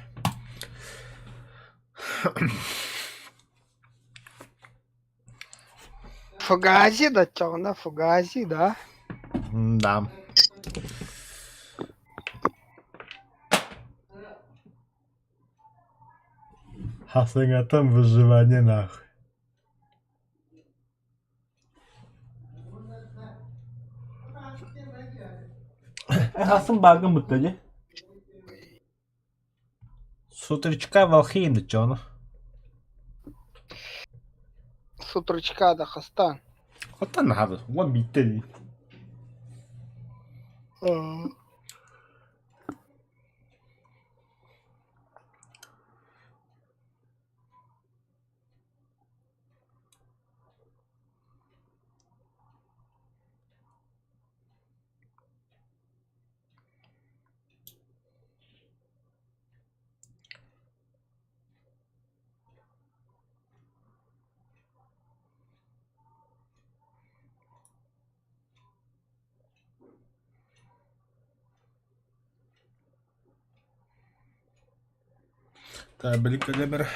Фугази да чоҕуна фугази да. Да. Хасыҥатан выживание нахуй. Хасын баагын бутта дии. С утречка Валхейм дьоно. С утречка да хастан. Хаттан наһаа уон биирдэ дии. Билик кэлэмэр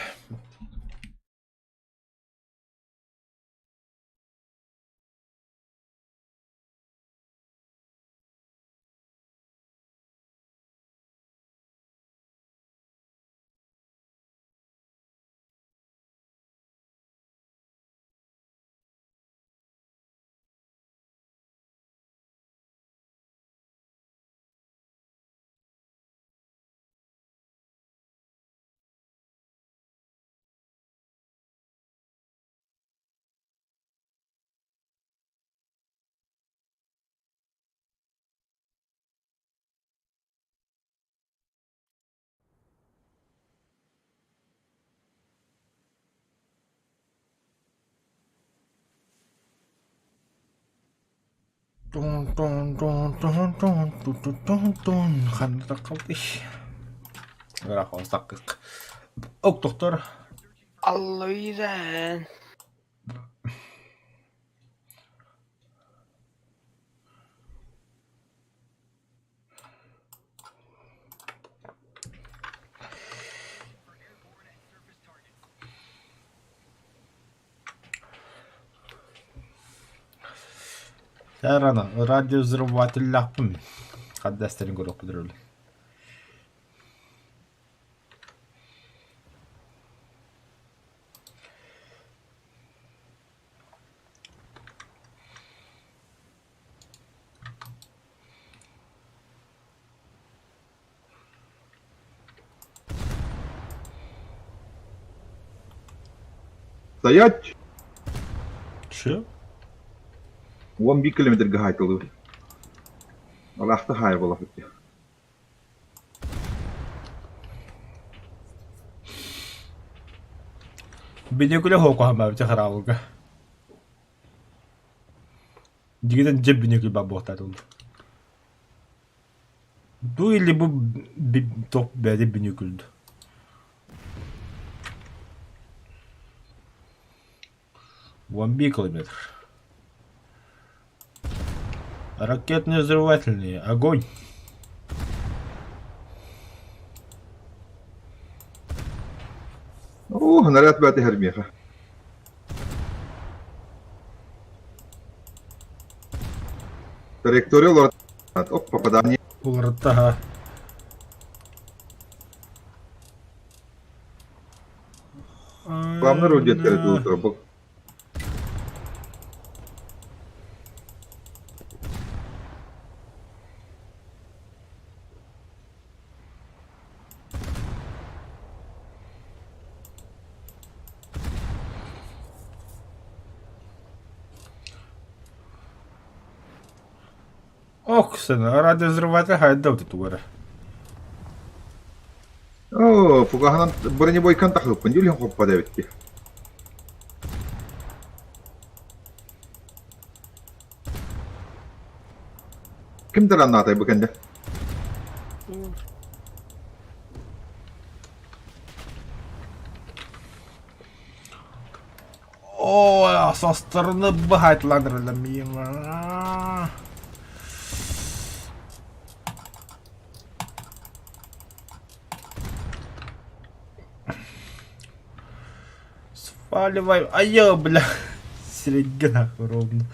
Ханна таххалтый Ыраах саккык Ок доктор Аллоизен. Рано радиовзрывателлаахпын хаддастарын көрүөхпүт Стоять! Че? 11 километрга хаайтылыбыт. Алаахта хаайа буолахпыт дии. Биникүлэ хоокуһамаабыта хараабылга. Дигитен дьэ бүнүкүл бар буолтаатылар. Бу или бу тоқ бэйэтэ бүнүкүлдү. 11 километр. Ракетные взрывательные. Огонь! О, наряд бэт иһэр миэхэ. Траектория олорот. Оп, попадание. Уларытта Главный роль диэттэрэ Ох, сына, радиовзрыватель хайда тугу эрэ. Оо, фугаһынан бронебойкан тахыппын дии хоппо эбит Ким тараннаатай бу кэннэ? О, со стороны быһайтланырла мимо. Сваливай. А я, бля. Сирэйгэ нахуй ровно.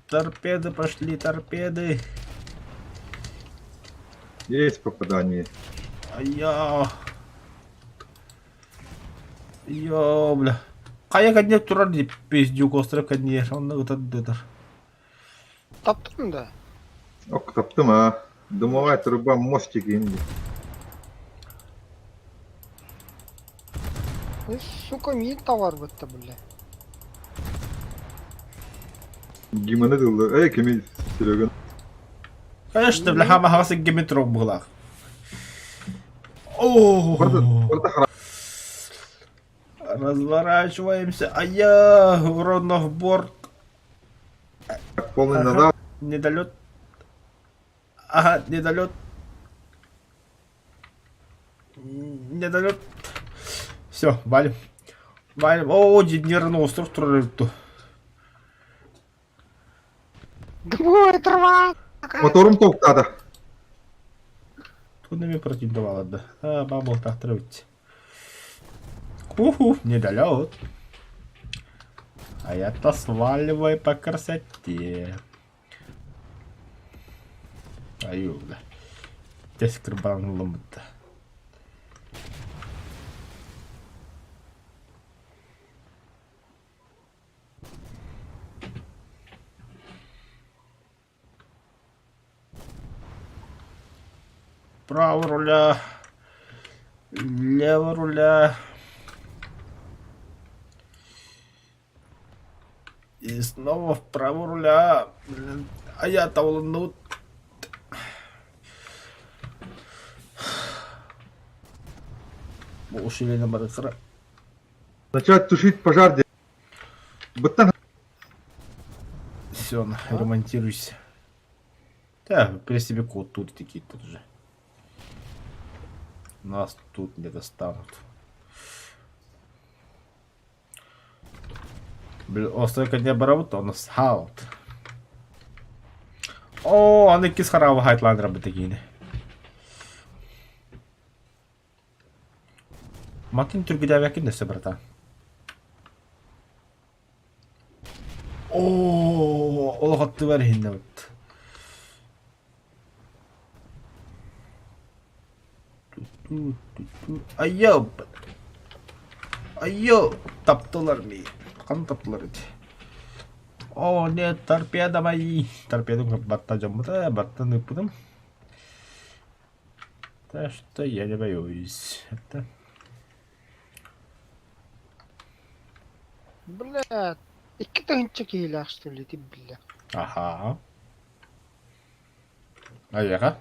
Торпеды пошли, торпеды. Есть попадание. А я... Йоо, бля. Хайа кэннэ турар дии пиздюк остров кэннигэр онно ытар Таптым да. Ок, таптым а. Дымовая труба мостик инди. Э, сука, миин таварбытта, бля. Гиманы тыллы. Эй, кими Серега. Конечно, бля, хамаҕас геметрог быһылаах. О, Барда, барда хара. Разворачиваемся. А я ровно в борт. Полный назад. Недолет. Ага, недолет. Недолет. Все, валим. Валим. О, нервный остров турар. Дымовая труба! Моторум токтады. Тут нами претендовала, да. А, бабл так травить. Уху, недолет. А я-то сваливаю по красоте. Аю, да. Здесь крыбан ломит. Право руля. Лево руля. И снова вправо руля. Блин, а я ну. Усиление барыкара. Начать тушить пожар. Быттан Все, ремонтируйся. Да, при себе код тут такие тут же. Нас тут не достанут. Блин, острый не барабут, он саут. О, аны кис харава хайтландра бытыгини. Матын түргүдәбәкин дөссө братан. О, олох аттыбар иһиннэ бут. Айо, айо, таптылар ми. Қан таптылар ити. О, нет, торпеда мои. Торпеду батта жаммыта, баттан ыппытым. Так что я не боюсь. Это... Бля, икки тыһыынча киһилээх что ли, ти бля. Аха. Айаға.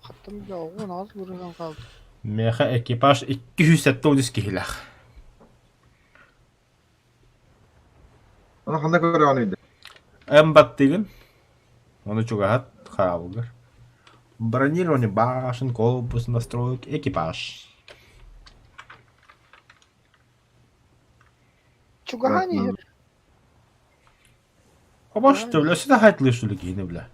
Хаттым бля, оҕун аз бұрынан қалды. Меха экипаж 270 киһилээх. Аны ханна көрөҕүнүй да? Эн баттыгын, ону чугаһат хараабылгар. Бронирование башен, корпус, настроек, экипаж. Чугаһаан иһэр. Обошто, бля, сюда хайтлы, что ли, киһини, бля.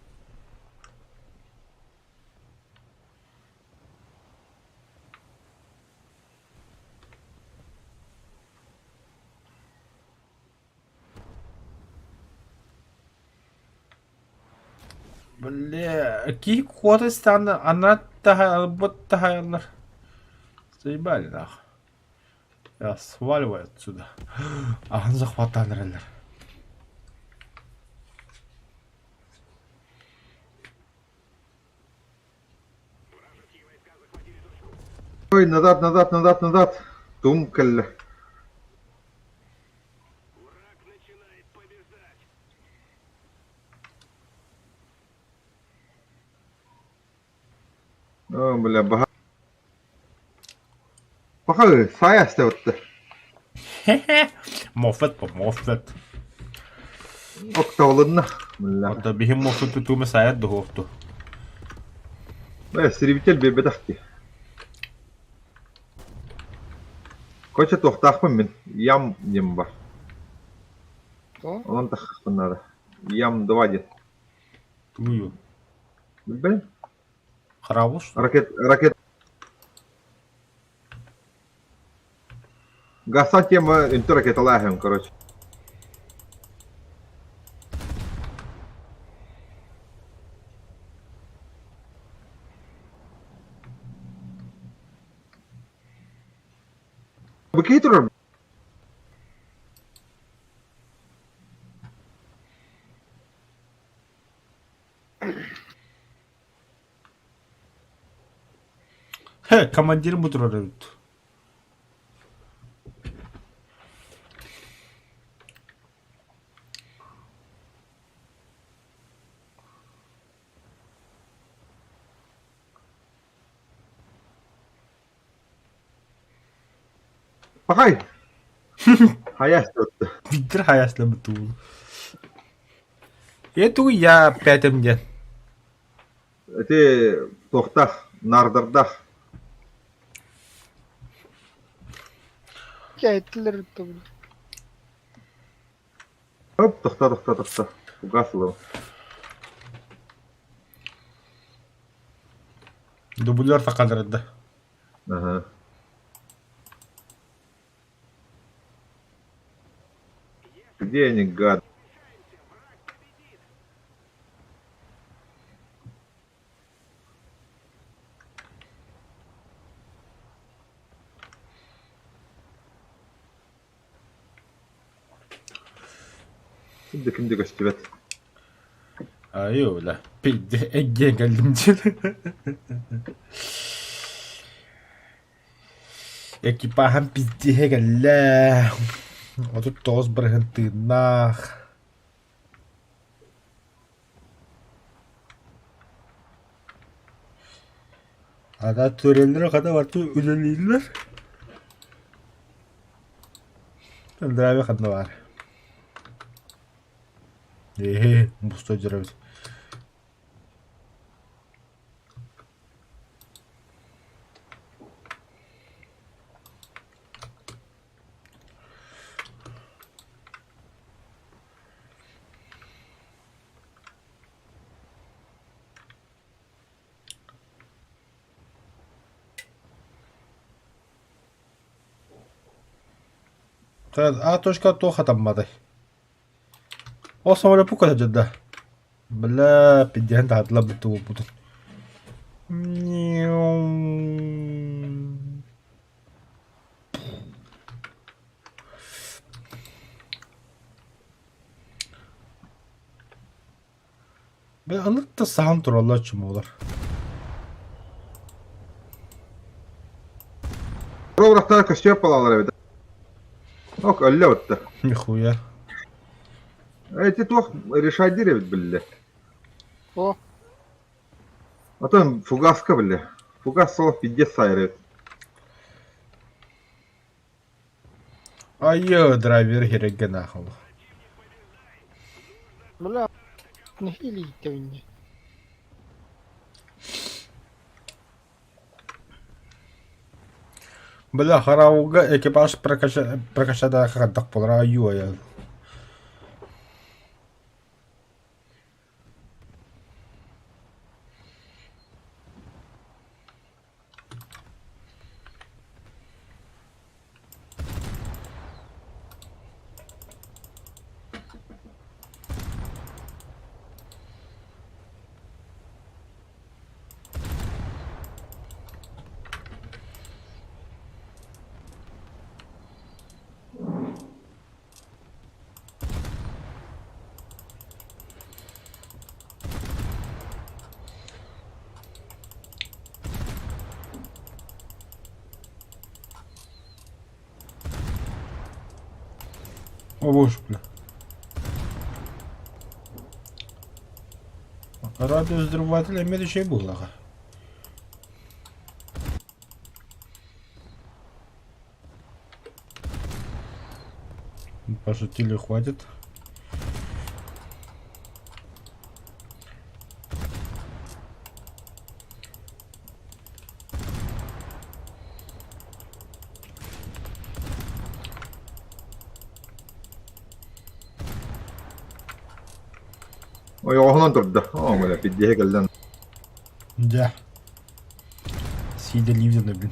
Бля, киһи куота истэҕинэ анараа таһаарбыт таһаараллар. Заебали нахуй. Я сваливаю отсюда. Аһын захваттаан эрэллэр. Ой, назад, назад, назад, назад. Тум кэллэ. О, бля, баха. Баха, сая астыбытты. Моффет по Моффет. Октавлынна. Бля. Оттон биһим Моффет тутуума сайар дуһуохту. Бля, истребитель биэрбэтэх дии. Короче, туохтаахпын мин. Ям диэн бар. Онон таххахпын наада. Ям-2 диэн. Тую. Билбэт. Хараабыл что? Ракет, ракет. Гасан тема үнтү ракеталааһын, короче. Бу киһи турар. Хе, командирым бу турар эбит. Пахай! Хайа астыбытты. Биир хайаслабыт уол. Е тугу я пятым диэн. Ити туохтаах, наардардаах. Кэттилэр тугу. Оп, тохто, тохто, тохто. Угас ылабын. Дублер сакалырда. Аха. Где они, гад? Ким да ким да көстүбэт. Айыы бля. Пиздец, эгген кэллим диэн. Экипаһым пиздиһэ кэллэ. 39 бырыһын тыыннаах. Ата төрөллөр хата барты үлэлииллэр. Здравия ханна баар. Ээ, бустой дьөрөбүт. А точка туох хатамматай? Ол самолеппут көтө Бля, пиздеһэн таһаатылар буолбутун. Бля, ынырык да саһан тураллар чумолар. Уруктара көстүөр балалар эбит. Ок, өллө бытта. Нихуя. Эти туох решайдир эбит биллэ. О, Отон фугаска биллэ. Фугас сол пиздец сайыр эбит. Айы, драйвер херегге нахуй. Бля, нэһиилэ ииттэбин дии. Бля, хараауга экипаж прокачадаах хайдах буолара айуу айан. О боже, бля. Радиовзрыватель эмиэ да үчүгэй буоллаҕа. Пошутили, хватит. Ойоҕоһунан турда. Оо, бля, пиздеһи кэллэн. Дьэ. Сиидэ Ливзина, блин.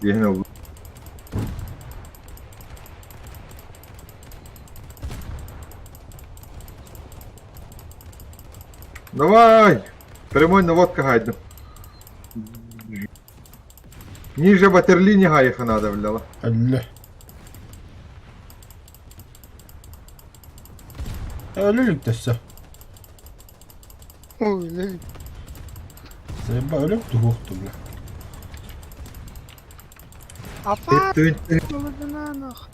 Диэн ылла. Давай! Прямой наводка хайдым. Ниже ватерлине гаеха надо, бляла. Өллө. Өлүлүк төссө. Ой, лили. Заеба өлүк туһуохту бля. Апа, нах.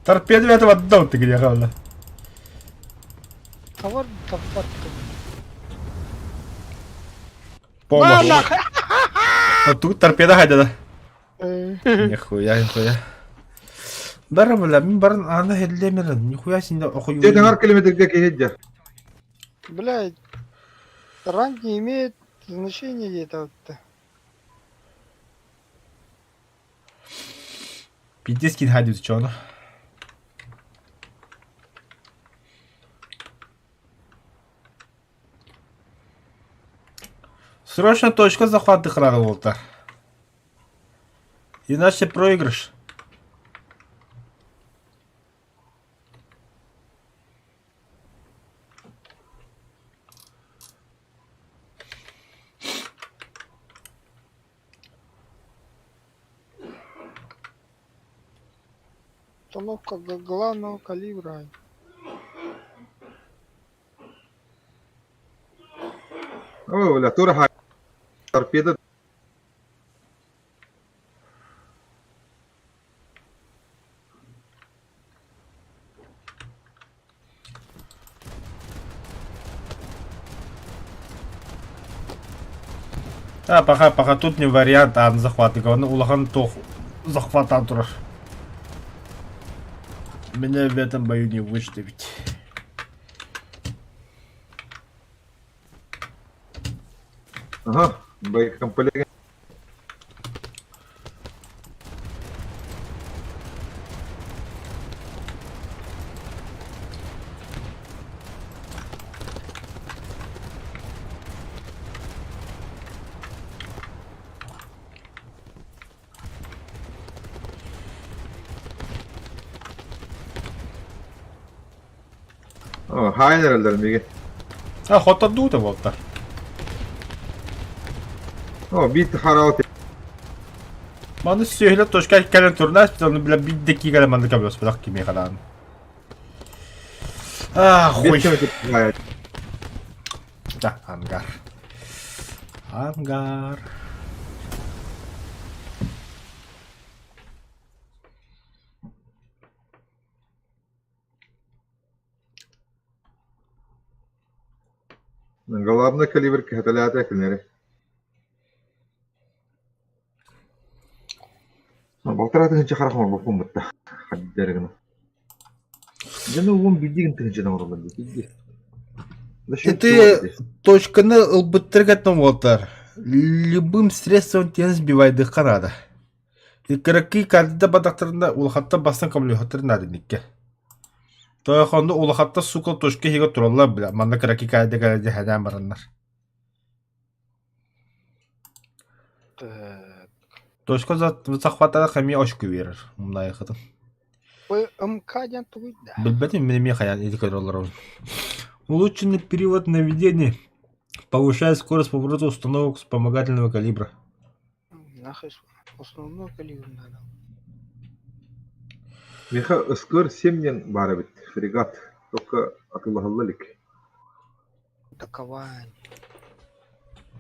Торпеду этого отдал ты где главное. Товар таппат. Помощь. А тут торпеда хайда да. Нихуя, нихуя. Бара бля, мин барын аны хеллемерин, нихуя синде охуй. Дедеңар километрге киһи Блядь, ранг не имеет значения где-то вот. Пиздец кин хайдут чоно. Срочно точка захвата храна волта. Иначе проигрыш. Установка главного калибра. О, бля, тура торпеда. А, пока, пока тут не вариант, а захваты. Оны улахан тох захватан турар. Меня в этом бою не выставить. Ага, боекомплект. О, хаайан эрэллэр миигин. А, хотодуута буолта. О, биир хараал Маны сүөһүлэ точка кэлэн турнаас, оны бля бидде кигале манды кабелс бадах кими хадаан. А, хуй. Да, ангар. Ангар. Главный калибр кэһэтэлээтэ кинилэри. Балтараа тыһыынча харах оҥорбоппун бытта. Хаддары гына. Дьону уон биирдии тыһыынча оҥороллор дии. Ити точканы ылбыттарга уолтар. Любым средством тиэн сбивайдыхха наада. Кыракый карта бадахтарына улахаттан бастан көмөлөһөттөр наада никке. Тойохонду улахатта сука точка иһигэр тураллар бля манна кыракый карта кэлэ хэнээн бараннар. Так. Точка захватара эмиэ очку биэрэр умнаайахытын. ПМК диэн тугуй да? Билбэтим мин эмиэ хайаан ити көрө олоробун. Улучшенный перевод наведения повышает скорость поворота установок вспомогательного калибра. Нахуй основной калибр надо. Миэхэ ыскыар 7 диэн баар эбит, фрегат, только атыылаһылла илик. Атакование.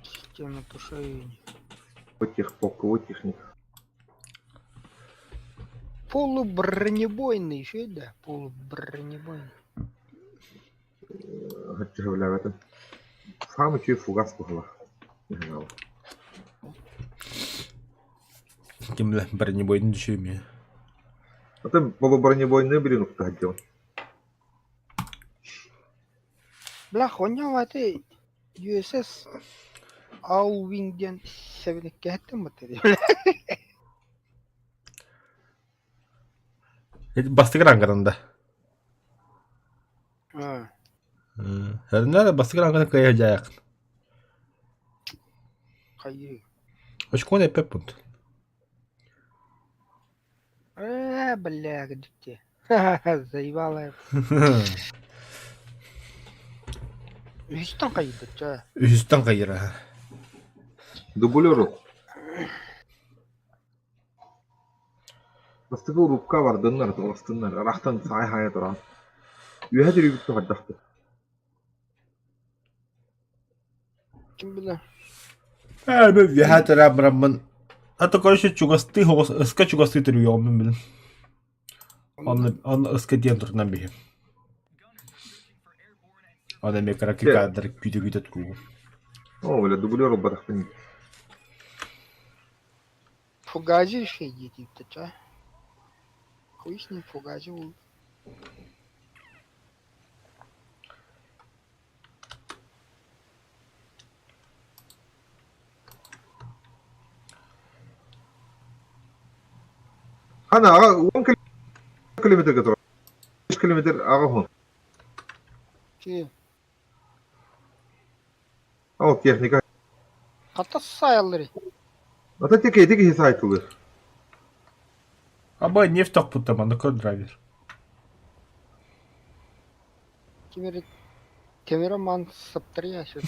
Система тушения. Полковой техник. Полубронебойный еще да? Полубронебойный. Сөбүлээбэтим. Саамай үчүгэй фугас быһыылаах. Ким билэ бронебойный үчүгэй Атын полубронебойный билин укта сылдьабын. Бля, хуйня ты USS Alwin диэн сэбиниккэһэттэн баттар. Бастакы рангынан да. Эрнер бастакы рангынан кыайа дьаайаххын. Хайыы. Очкону эппэт пункт. Э, бля, дикте. Заебала. Үһүстэн хайыйбыт чэ. Үһүстэн хайыра. Дублеру. Бастакы урукка бардыннар, тоҕустуннар, арахтан саай-хаайа туран. Үөһэ түрүүбүт туһардахпыт. Ким билэр? Ээ, мен үөһэ төрөөн бараммын. А то короче чугастыы оҕус ыска чугастыы төрүөҕүм билин. Онно онно ыска диэн турунан биһи. Оны эмиэ кыракый каадыр күүтэ-күүтэ туругум. Оо, бля, дублер ылбатахпын. Фугази еще диэтиибит чэ. Хуй с ним фугази буолла. Ана аҕа 10 километрга турар. 5 километр аҕа уһун. Чи Ол техника. Хата саайаллар. Ата текейди киһи саайтылыр. Аба нефть тохпуттар манна көр драйвер. Кимери камераман саптарыйа сөп.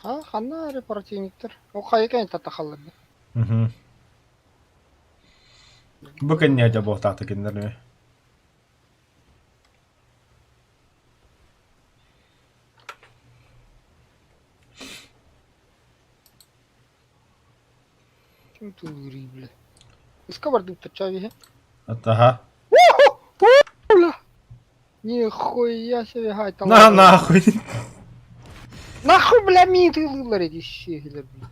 А ханна эрэ противниктар. Ол хайа татахаллар. Бу кэнниэ дьэ буолтаата кинилэр Ким тулуурий бля. Иска бардык чавиһи. Атаха. Бля. Нихуя себе хай На нахуй. Нахуй бля мин тылылар эти щегелер бля.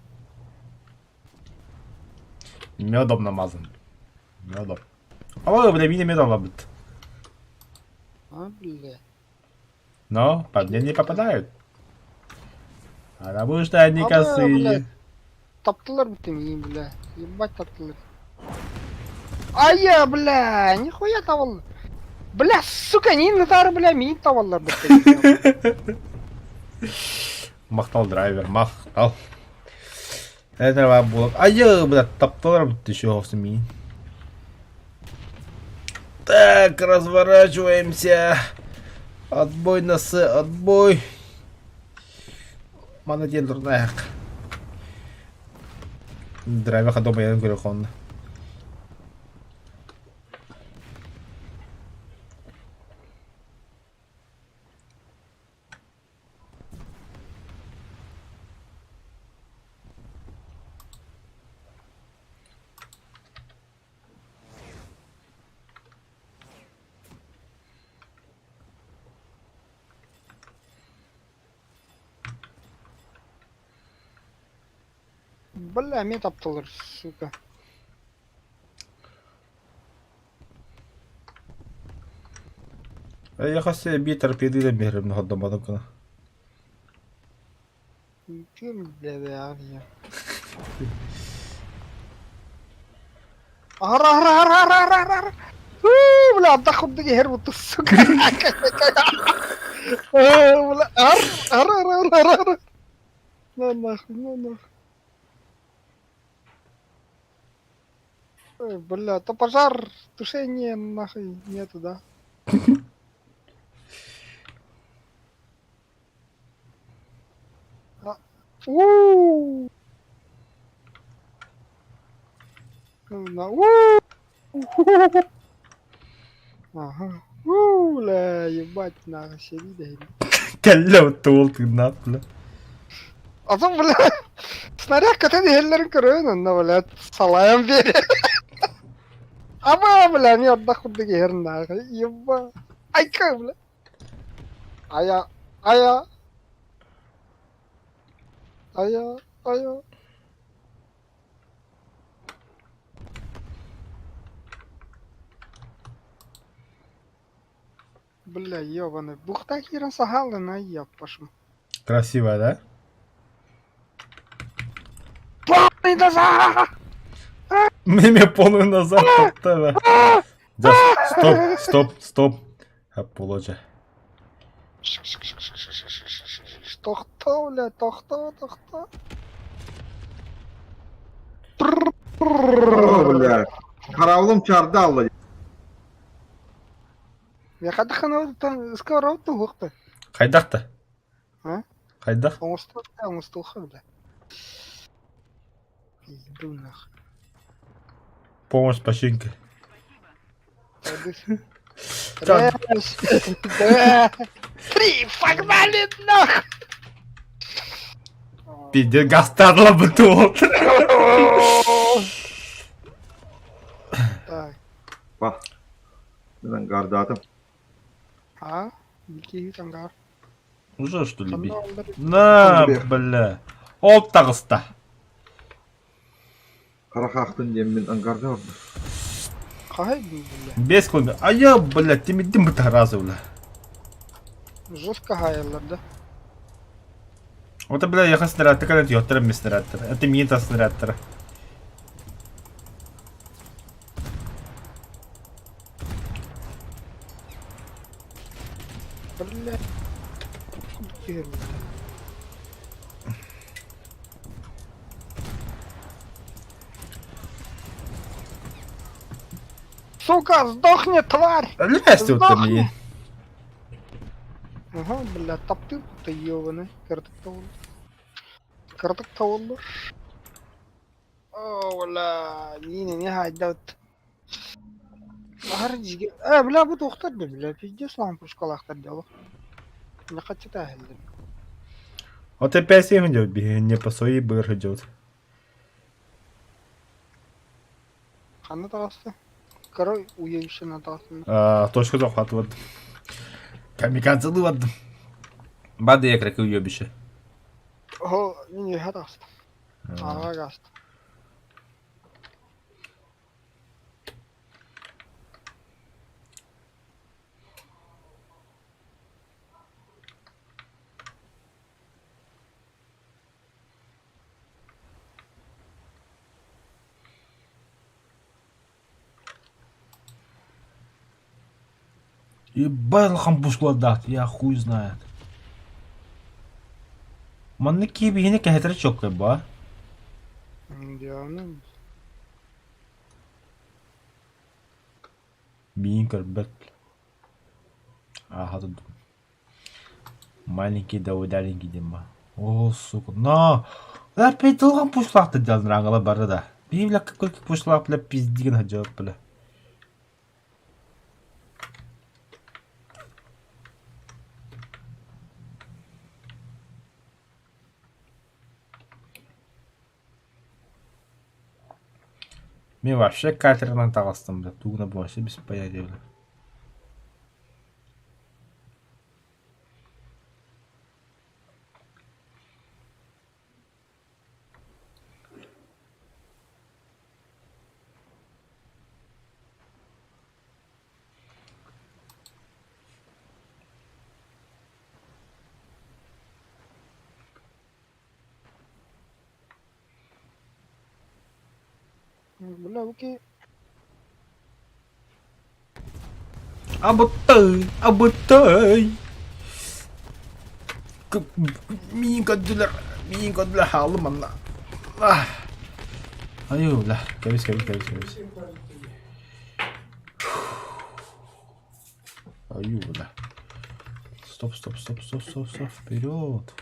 Медом намазан. Медом. А бля, мини медом лабыт. А, бля. Но по мне не попадают. Потому что они А, косые. бля. Таптылар бүтүн миин, бля. Ебать таптылар. Ая, бля, нихуя табаллар. Бля, сука, не натары, бля, миин табаллар бля. Махтал драйвер, махтал. Это вам было. Ая, бля, таптылар бүтү еще миин. Так, разворачиваемся. Отбой носы, отбой. Мана диэн турнаах. Драйвер дома я говорю, он. Бля, эмиэ тапталлар, сука. Эйиэхэ өссө эбии торпеды биэрэрим хордоммотун гына. Ким бля Ара ара ара ара ара ара ара. Уу, бля, ардах курдук иһэр буту, сука. Бля, ар ара ара ара ара ара. На нахуй, на нахуй. Ой, бля, то пожар, тушение нахуй нету, да? У. У. Ага. У, бля, ебать, нахуй, сири да. Кэллэ туол тыыннаах бля. Атын, бля, снаряд көтөн иһэллэрин көрөбүн, онно, бля, салайан биэрэр. Аба, бля, эмиэ ардах курдук иһэр нахуй, еба. Айка, бля. Айа, айа. Айа, айа. Бля, ебаный. Бухта киирэн саһаалына еппашым. Красивая, да? Полный назад! Меме полный назад топтава. Да, стоп, стоп, стоп. Апположа. Тохто, бля, тохто, тохто. О, бля. Хараулым чарды алла. Миэхэ скоро туһуохта. Хайдах да? А? Хайдах? Оҥостуохта, оҥостуохха, бля. Пизду нахуй. Помощь починка. Раз, два, три, погнали нахуй! Пиздец, гастарла бы тут. Так, Ба. Мен ангардаатым. а? Бикиһит ангар. Уже что ли? Ханна оллар? На, бля. Ол таҕыста. Хара хаахтын диэммин ангарда ордум. Хаһай бля. Без километр. А я, бля, тимидим быта разы, бля. Жестко хаяллар да. Вот, бля, я снаряд, ты когда ёттер ми снарядтар. Это минта снарядтар. Бля. Куда Сука, сдохни, тварь! Лезь тут Сдохни! мне. Ага, бля, таптыр ты ебаный. Кырдык тавыл. Кырдык тавыллар. О, бля, не не хайдат. Бахар жиге. Э, бля, бу тохтар да, бля, пиздец лам пушкалахтар дело. Не хочу тахилдым. Вот опять 7 идет, не по своей быр идет. Ханна таҕыста? Корой уебищена таҕыстым. А, точка захватывает. Камикадзе вывод. Бады я крик уебище. О, не таҕыстым. Аҕа гаастым. Ебать хампушкладат, я хуй знает. Манна киби кэһэтэр чоккай ба. Дианы. Биин көрбөт. Аха тут. Маленький да удаленький дима. О, сука. На! Опять долган пушлахты делал рангала бары да. Би бля какой пушлах бля пиздигин хаджап бля. Мен вообще катерынан таҕыстым бля, тугуна вообще без понятия бля. Бля, окей. Абытай, абытай. Миин көрдүлэр, миин көрдүлэр, хааллым манна. Айуу, бля, кэбис, кэбис, кэбис, кэбис. Айуу, бля. Стоп, стоп, стоп, стоп, стоп, стоп, вперед.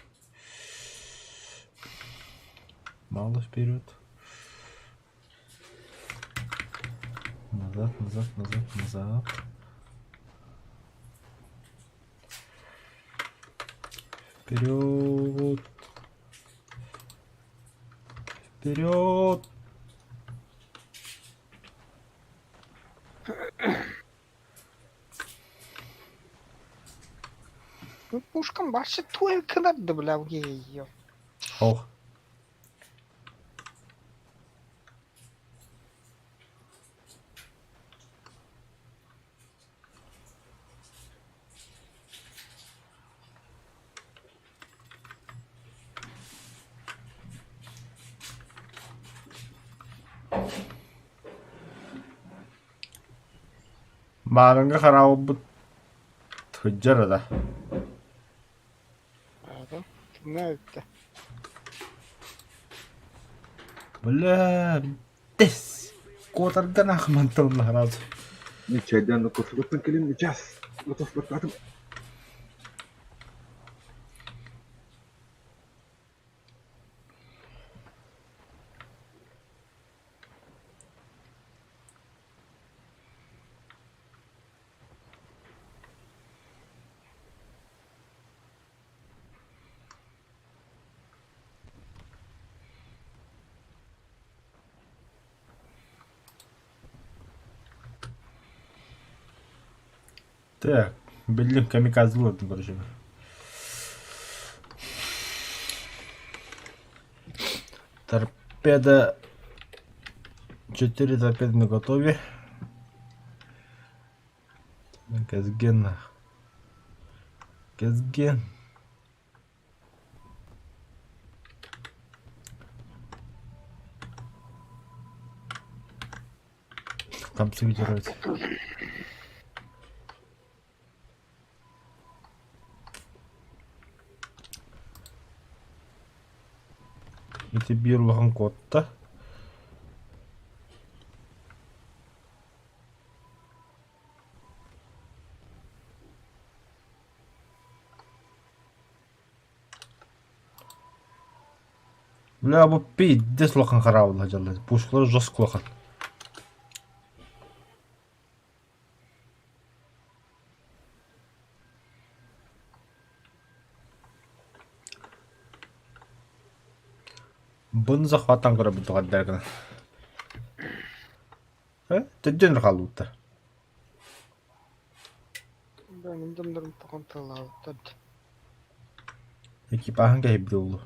Мало вперед. Назад, назад, назад, назад. Вперед. Вперед. Пушкам вообще туйка надо, бля, ее. Ох. Маарыҥҥа хараабыппыт сылдьар да Бля, тэс куотарга нахмантан сразу. Чайдан курсугуттан кэлин час готов баттаатым. Так, биллим камикадзе олордум короче. Торпеда. 4 торпеды наготове. Казген. Казген. Там сигнировать. Ити биир улахан куотта. Бля, бу пиздец улахан хараабылла дьалла. Пушкалар жестко улахан. Бұны захваттан көрө бұтығар Э, төдден хаалбыттар. Экипажын кэһэйбит буолуо.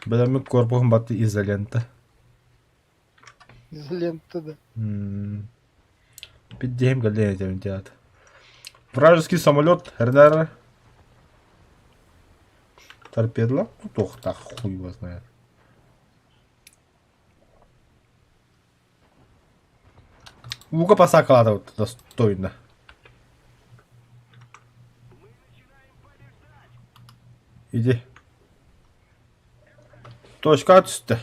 Бэлэммит корпуһун батты изолента. Изолента, да. Пиддиһим кэллиэн этэбин театр. Вражеский самолет РНР торпедла туохтаах хуй его знает. Ууга посаакалаата достойно. Иди. Точка түстэ.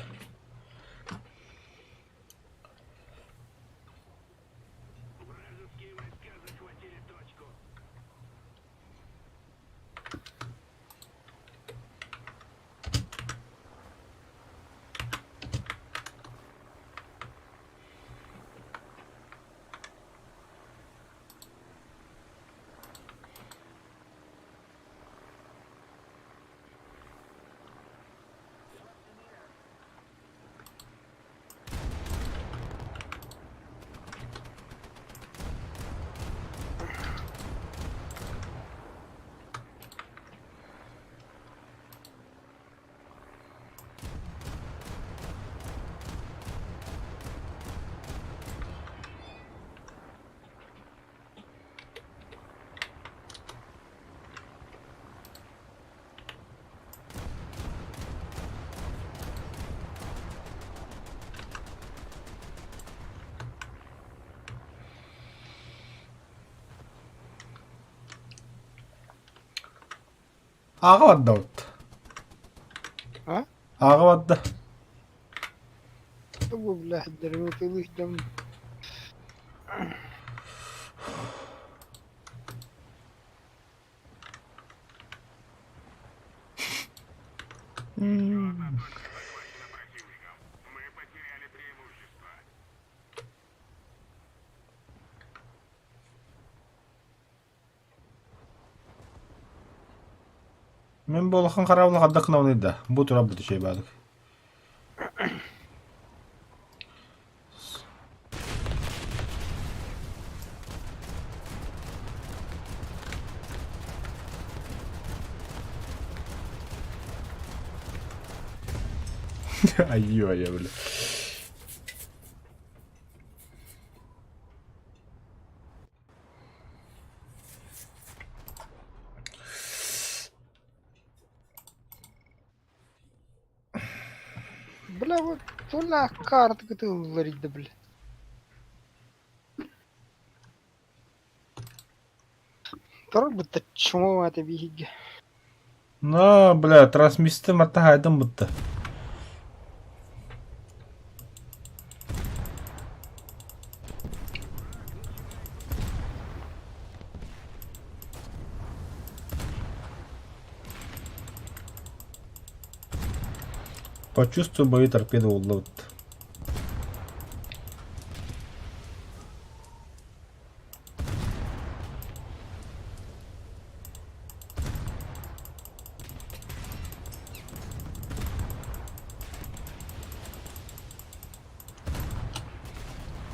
Ааҕа барда вот. А? Ааҕа барда. Бу бля, деревотылых дьон. Мин бу улахан хараабыл хардах гынабыный да, бу турар бу үчүгэй баадык. Айыы-айа, бля. Бля, вот тула карта тылларыйда, бля. Турар бытта чмо ата биһиги. На, бля, трансмисты марта хайдым бытты. Почувствуй мою торпеду уллубут.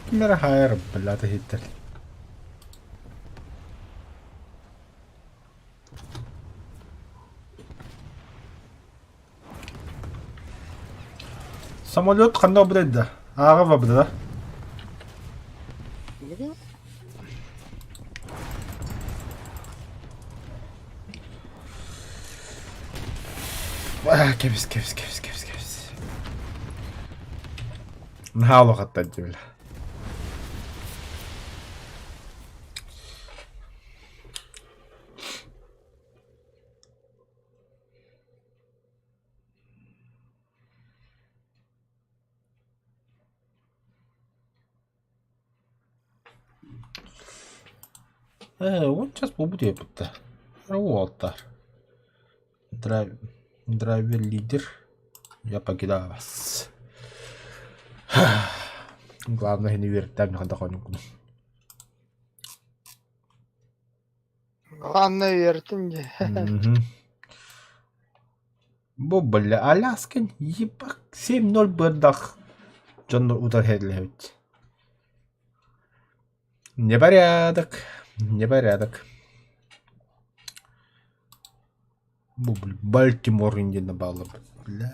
Ким эрэ хаайар, бля, иһиттэр. Самолет ханна обрейда? Ааҕа бабыда. Кэбис, кэбис, кэбис, кэбис, кэбис. Наһаа улахаттан дьибилэ. Уон час буолбут диэбиттэр. Уолаттар. Драйвер лидер. Я покидаю вас. Главное не үөрэттээн ханта хонуккун. Главное үөртүн дии. Бу бля Аляскин ебак 7-0 бырдах дьоннор утар иһэллэбит. Непорядок, непорядок. Бу Бальтимор диэн бааллар. Бля.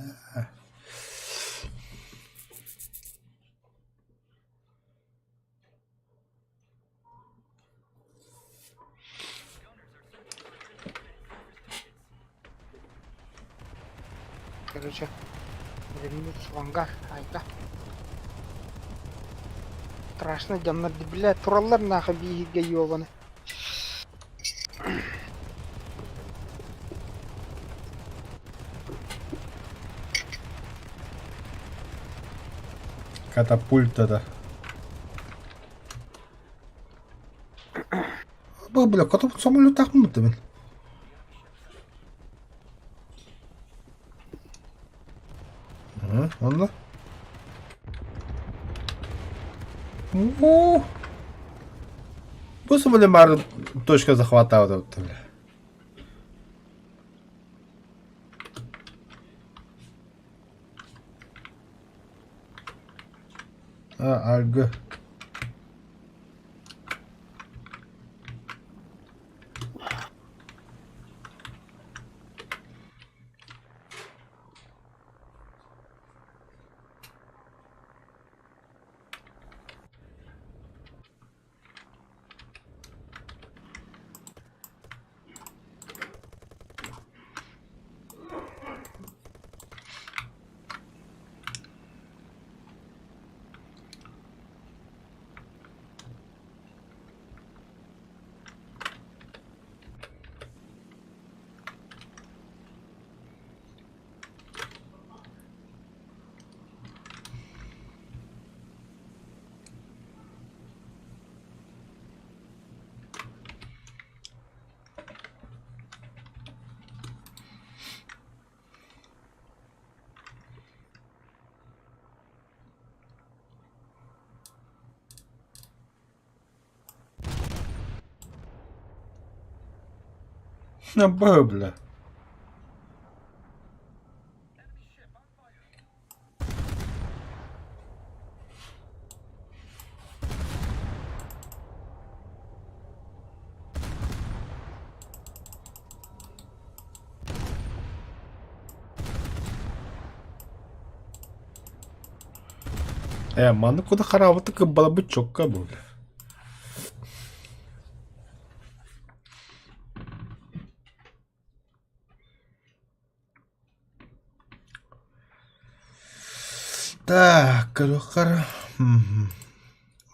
Короче, ремнуть в ангар, айда. Страшно дьоннор бля тураллар нахуй биһигэ ёбаны. Катапульта да. Бу бля, катапульт самолеттаахпын мин. Онно. О! Бу самолет точка захвата вот бля. А, альга. Б, бля. Э, маннык куда хараабыты кыббалабыт чокка бу. Так, көрүөххэ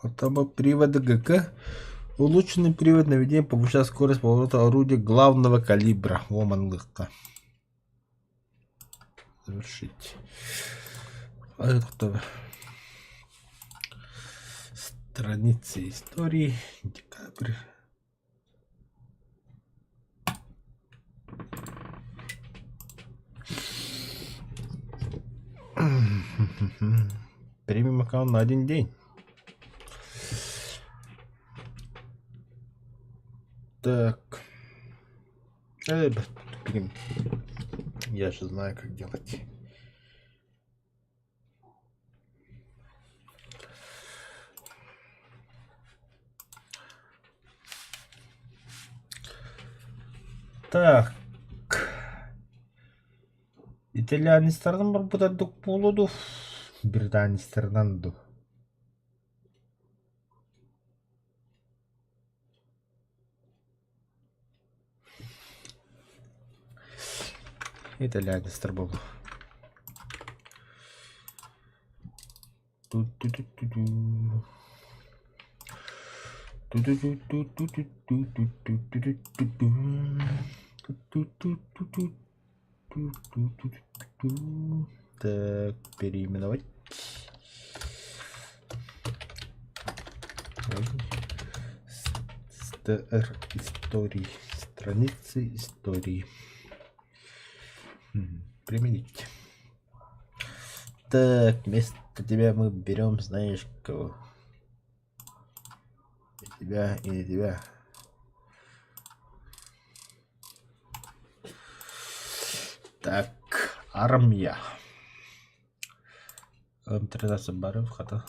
Оттон приводы ГК. Улучшенный привод наведения повышает скорость поворота орудия главного калибра. О, манлыкка. Завершить. А это кто? Страницы истории. Декабрь. Премиум аккаунт на один день. Так. Блин. Я же знаю, как делать. Так. Итальянецтарынан барбытардык буолуо дуу, британецтарынан дуу? Итальянецтар буолуо. Ту-ту-ту-ту-ту. Ту-ту-ту-ту-ту-ту-ту-ту-ту-ту. Ту-ту-ту-ту-ту. Ту-ту-ту-ту. Так, переименовать. СТР истории. Страницы истории. Применить. Так, вместо тебя мы берем, знаешь, кого? И тебя, и тебя. Так, армия. М13 баров хата.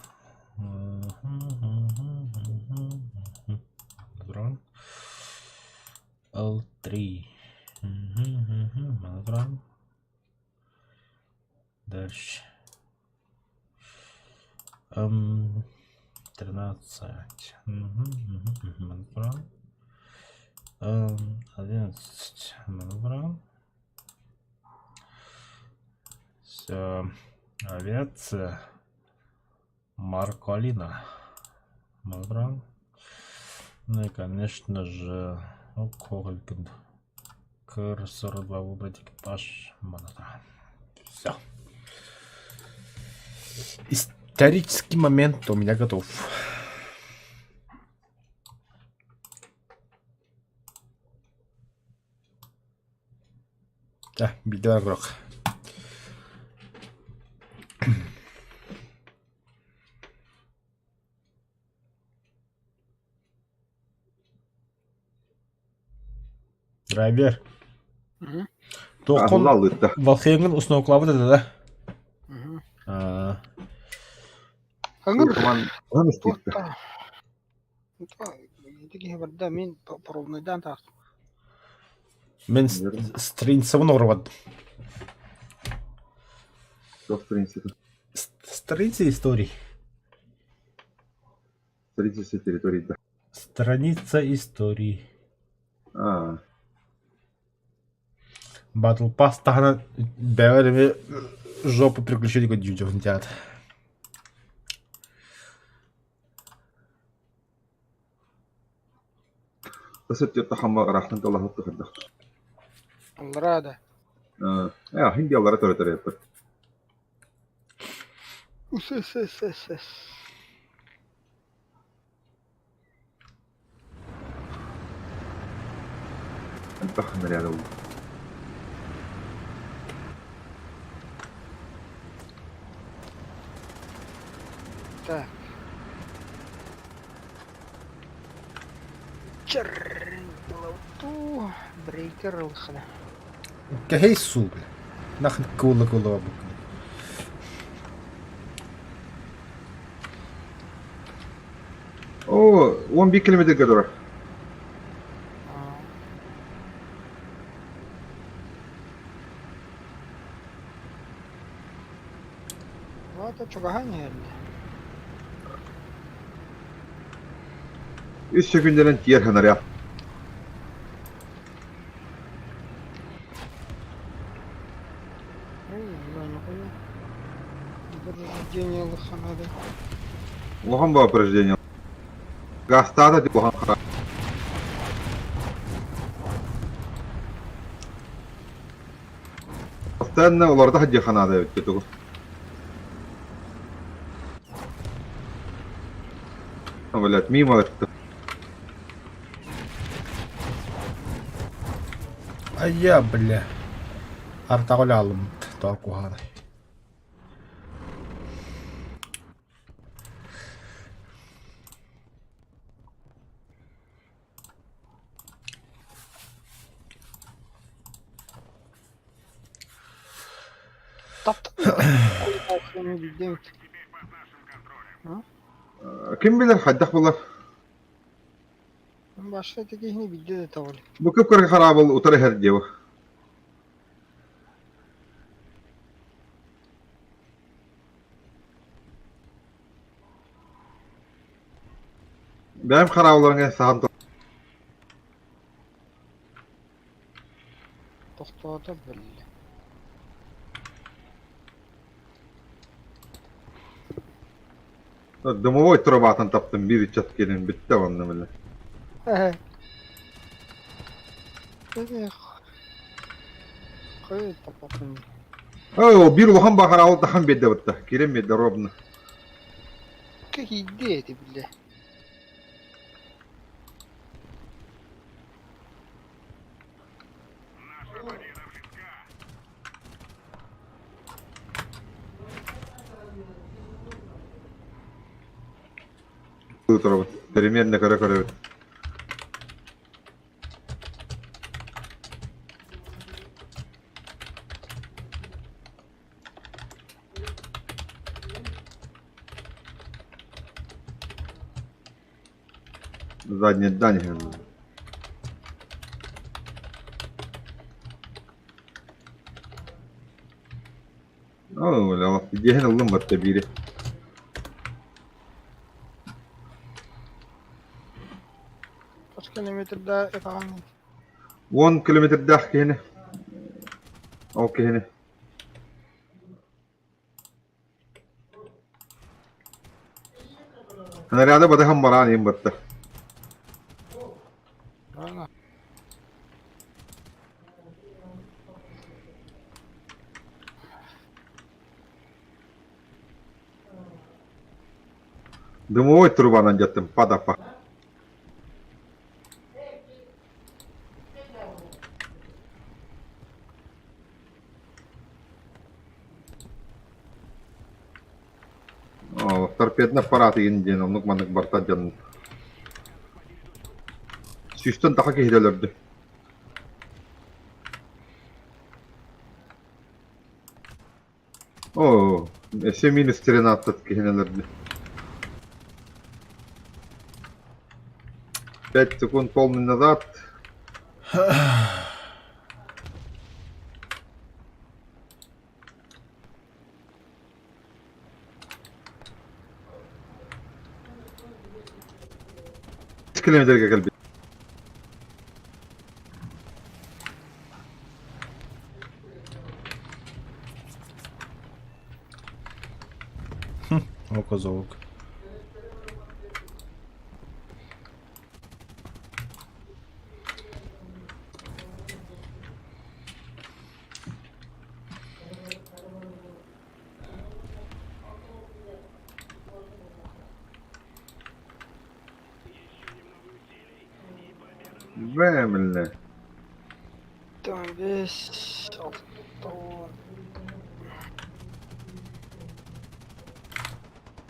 Дрон. Л3. Монодрон. Дальше. М13. Монодрон. М11. Монодрон. Все. Авиация. Марколина. Монодрон. Ну и, конечно же, ну, Корган. КР-42 выбрать экипаж. Монодрон. Все. Исторический момент у меня готов. Да, беда грох. Драйвер. Туоххун Аһылла Валхейҥҥин уснуоклаабыт этэ да? Аа, Ыҥыр. Коман иститтэ. Ити киһи барда мин пробнайдаан таҕыстым. Мин страницабын оҕуруобат. Туох страницата? Страница истории. Страница территории да. Страница истории. Аа. Battle Pass таһынан бэйэбэр эмиэ жопу приключений дьүдьүн театр. Тасып хамма ырахтан талаһып тухардах. Аллараа да. Э, хинди аллара төрөтөр эппит. Ус ус ус ус ус. Элбэх наряда булла. Так. Чер. Туу, брейкер ылхана. Кэһэй суу, бля. Нахрен куула-куула буккун. О, 11 километрга турар. Вот чугаһаан иһэллэр. Үс сөкүндэнэн тиэр ханарыа. Улахан баа упражнение. Газтаата ти улахан хара. Постоянно олордо сылдьыахха наада эбит тугу. Блядь, мимо это. Айя, бля. Артаҕа алыммыт тоҕо куһаҕанай. Ким билэр хайдах булар? Башта киһини билде да табыл. Бу кып-кыра хараабыл утары иһэр диэбэ. Бэйэм хараабыларыҥ саһан Тохтоото биллэ. Дымовой трубатын таптым биир ыччат киирэн бүттэ уонна бile. Оо, биир улахан баҕараал тахан биэрдэ бытта. Киирэн биэрдэ ровно. Киһийдэ эти бile. Турабыт. Примерно көрө-көрөбүт. Задняя дань. Оо, диэһин ыллым батта биири. Хас километрда ытаҕын? 10 километрдаах киһини. Ол киһини. Снаряды батыһан бараан иһин батта. Дымовой трубанан дьаттым, падапа. Оо, торпедный аппарат игин диэн оннук маннык барта дьон сүүстэн таха киһи өлөрдө. Оо, өссө минус 13 киһини өлөрдө. 5 секунд полный назад. Километрга кэлбит. Око звук. Бэмлэ. Там весь авто.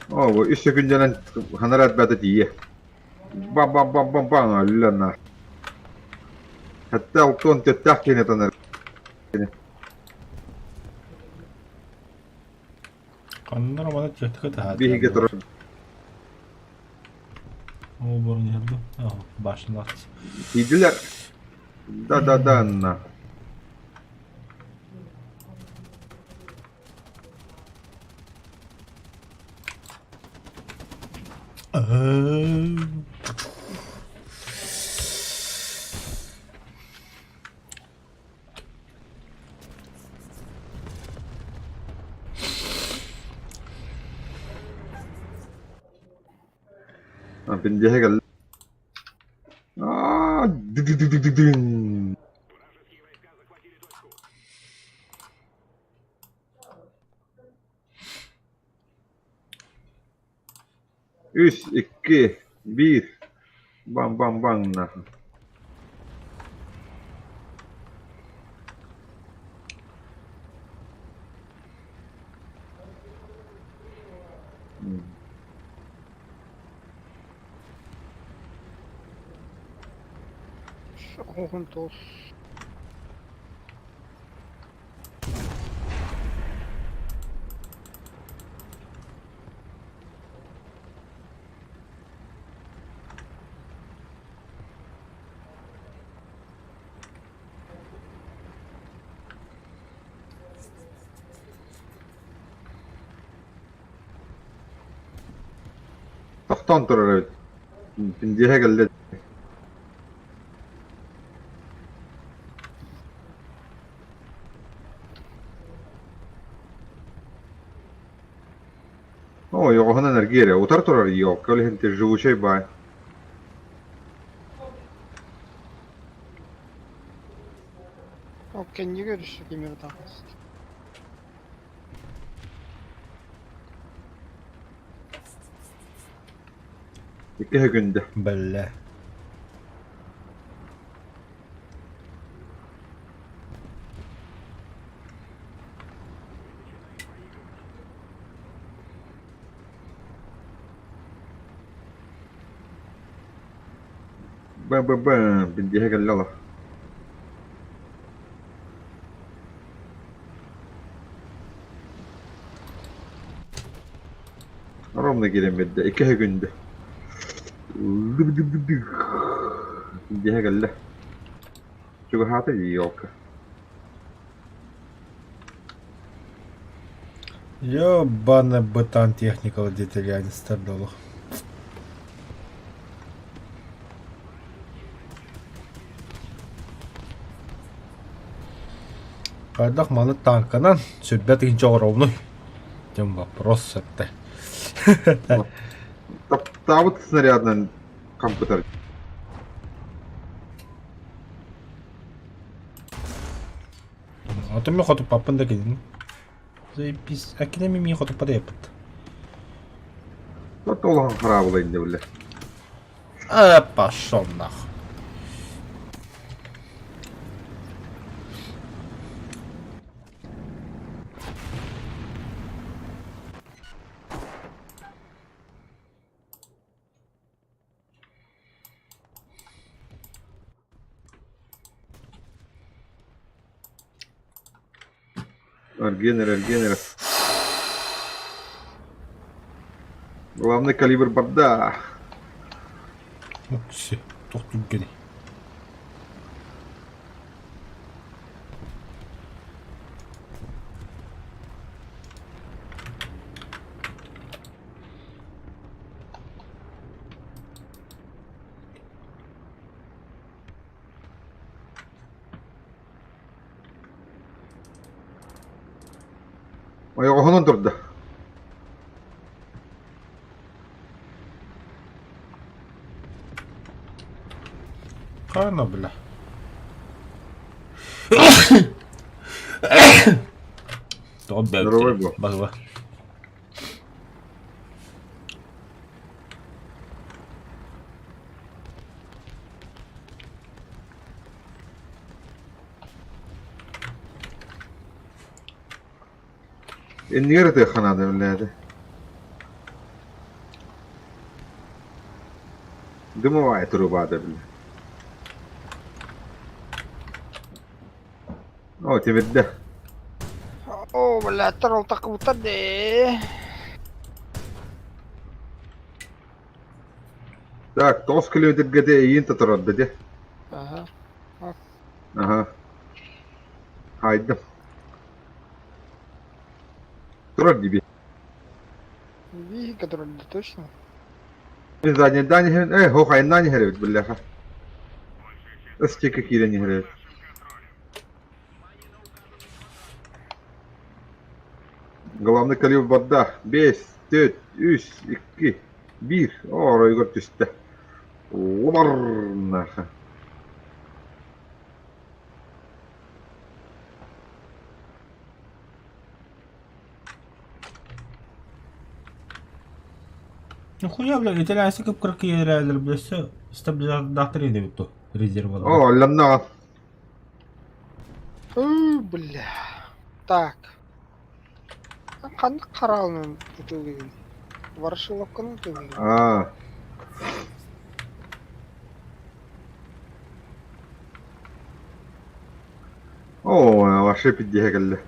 Оо, бу үс сөкүндэнэн ханара элбээтэ тиийэ. Бам-бам-бам-бам-бам өллөнө. Хатта алтан төттөөх киһини тонор. Ханна романа техника таһаат. Биһиги турар. Ол борун иһэрдим. Башнылар. Тиийдилэр. Да-да-да, на. Пиндиэһэ кэллэ. Аа, дыгдыгдыгдыгдыгдыҥ. Үс, икки, биир. Бам-бам-бам нахуй. Оҕун туос. Тохтоон турар эбит. Пиндиэһэ кэллэ. Оо, ойоҕоһунан эргиэрэ, утары турар елка, ол иһин живучай баай. Ол кэннигэр өссө ким эрэ таҕыста. Икки күндэ. Бэллэ. Б-б-б, билдиһэ кэллэ олох. Ровно киирэн биэрдэ, икки күндэ. Билдиһэ кэллэ. Чугаһаата дии елка. Ёбаный бытан техникала детальянецтар да олох. Хайдах маны танканан сүрбэ тыһыынча оҕоробунуй? Диэн вопрос этэ. Таптаабыт снарядынан компьютер. Атын мен хотуппаппын да кинини. Заебись. А кинеми мин хотуппата яппыт. Вот улахан хараабыла инде бile. А, пошел нахуй. Эргиэн эрэ, эргиэн эрэ. Главный калибр барда. Все, туох түргэний. Ойоҕоһунан турда. Хаана бля. Тоҕо Здоровай буол. Баһыба. Иннигэр ытыахха наада биллээти. Дымовая труба да биллэ. О, тимирдэ. О, блядь, ол такыбыттар дии. Так, 9 километрга де эйиин тоторорда де. Ага. Ага. Хайдым. Турар диби. Виги, который точно. Мин заднийдаан иһэн, э, һуох айаннаан иһэр эбит биллэхэ. Ыстика киирэн иһэр эбит. Главный калибр барда. Бес, төрт, үс, икки, биир. О, оройугар түстэ. Уобар наха. Нахуя, бля, итальянцы кып-кыра киирэлэр өссө стабилизатордаахтар инибит дуо резервалара. О, алланнаҕа. Ыы, бля. Так. Ханнык хараалынан ытылыгын? Ворошиловканы ытылыгын. Аа. Оо, вообще пиздеһэ кэллэ.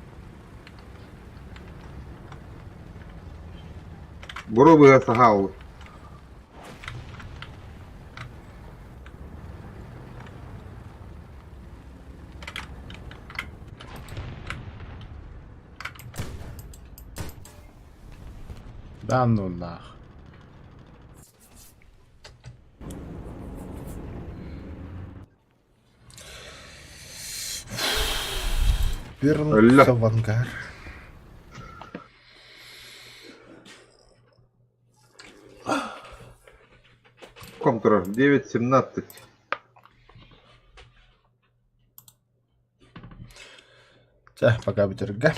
Буруо быһа саха Да ну нах. Өллө. Вернуться в ангар. Ком турар? 9.17. Чэ, пока бүтэргэ.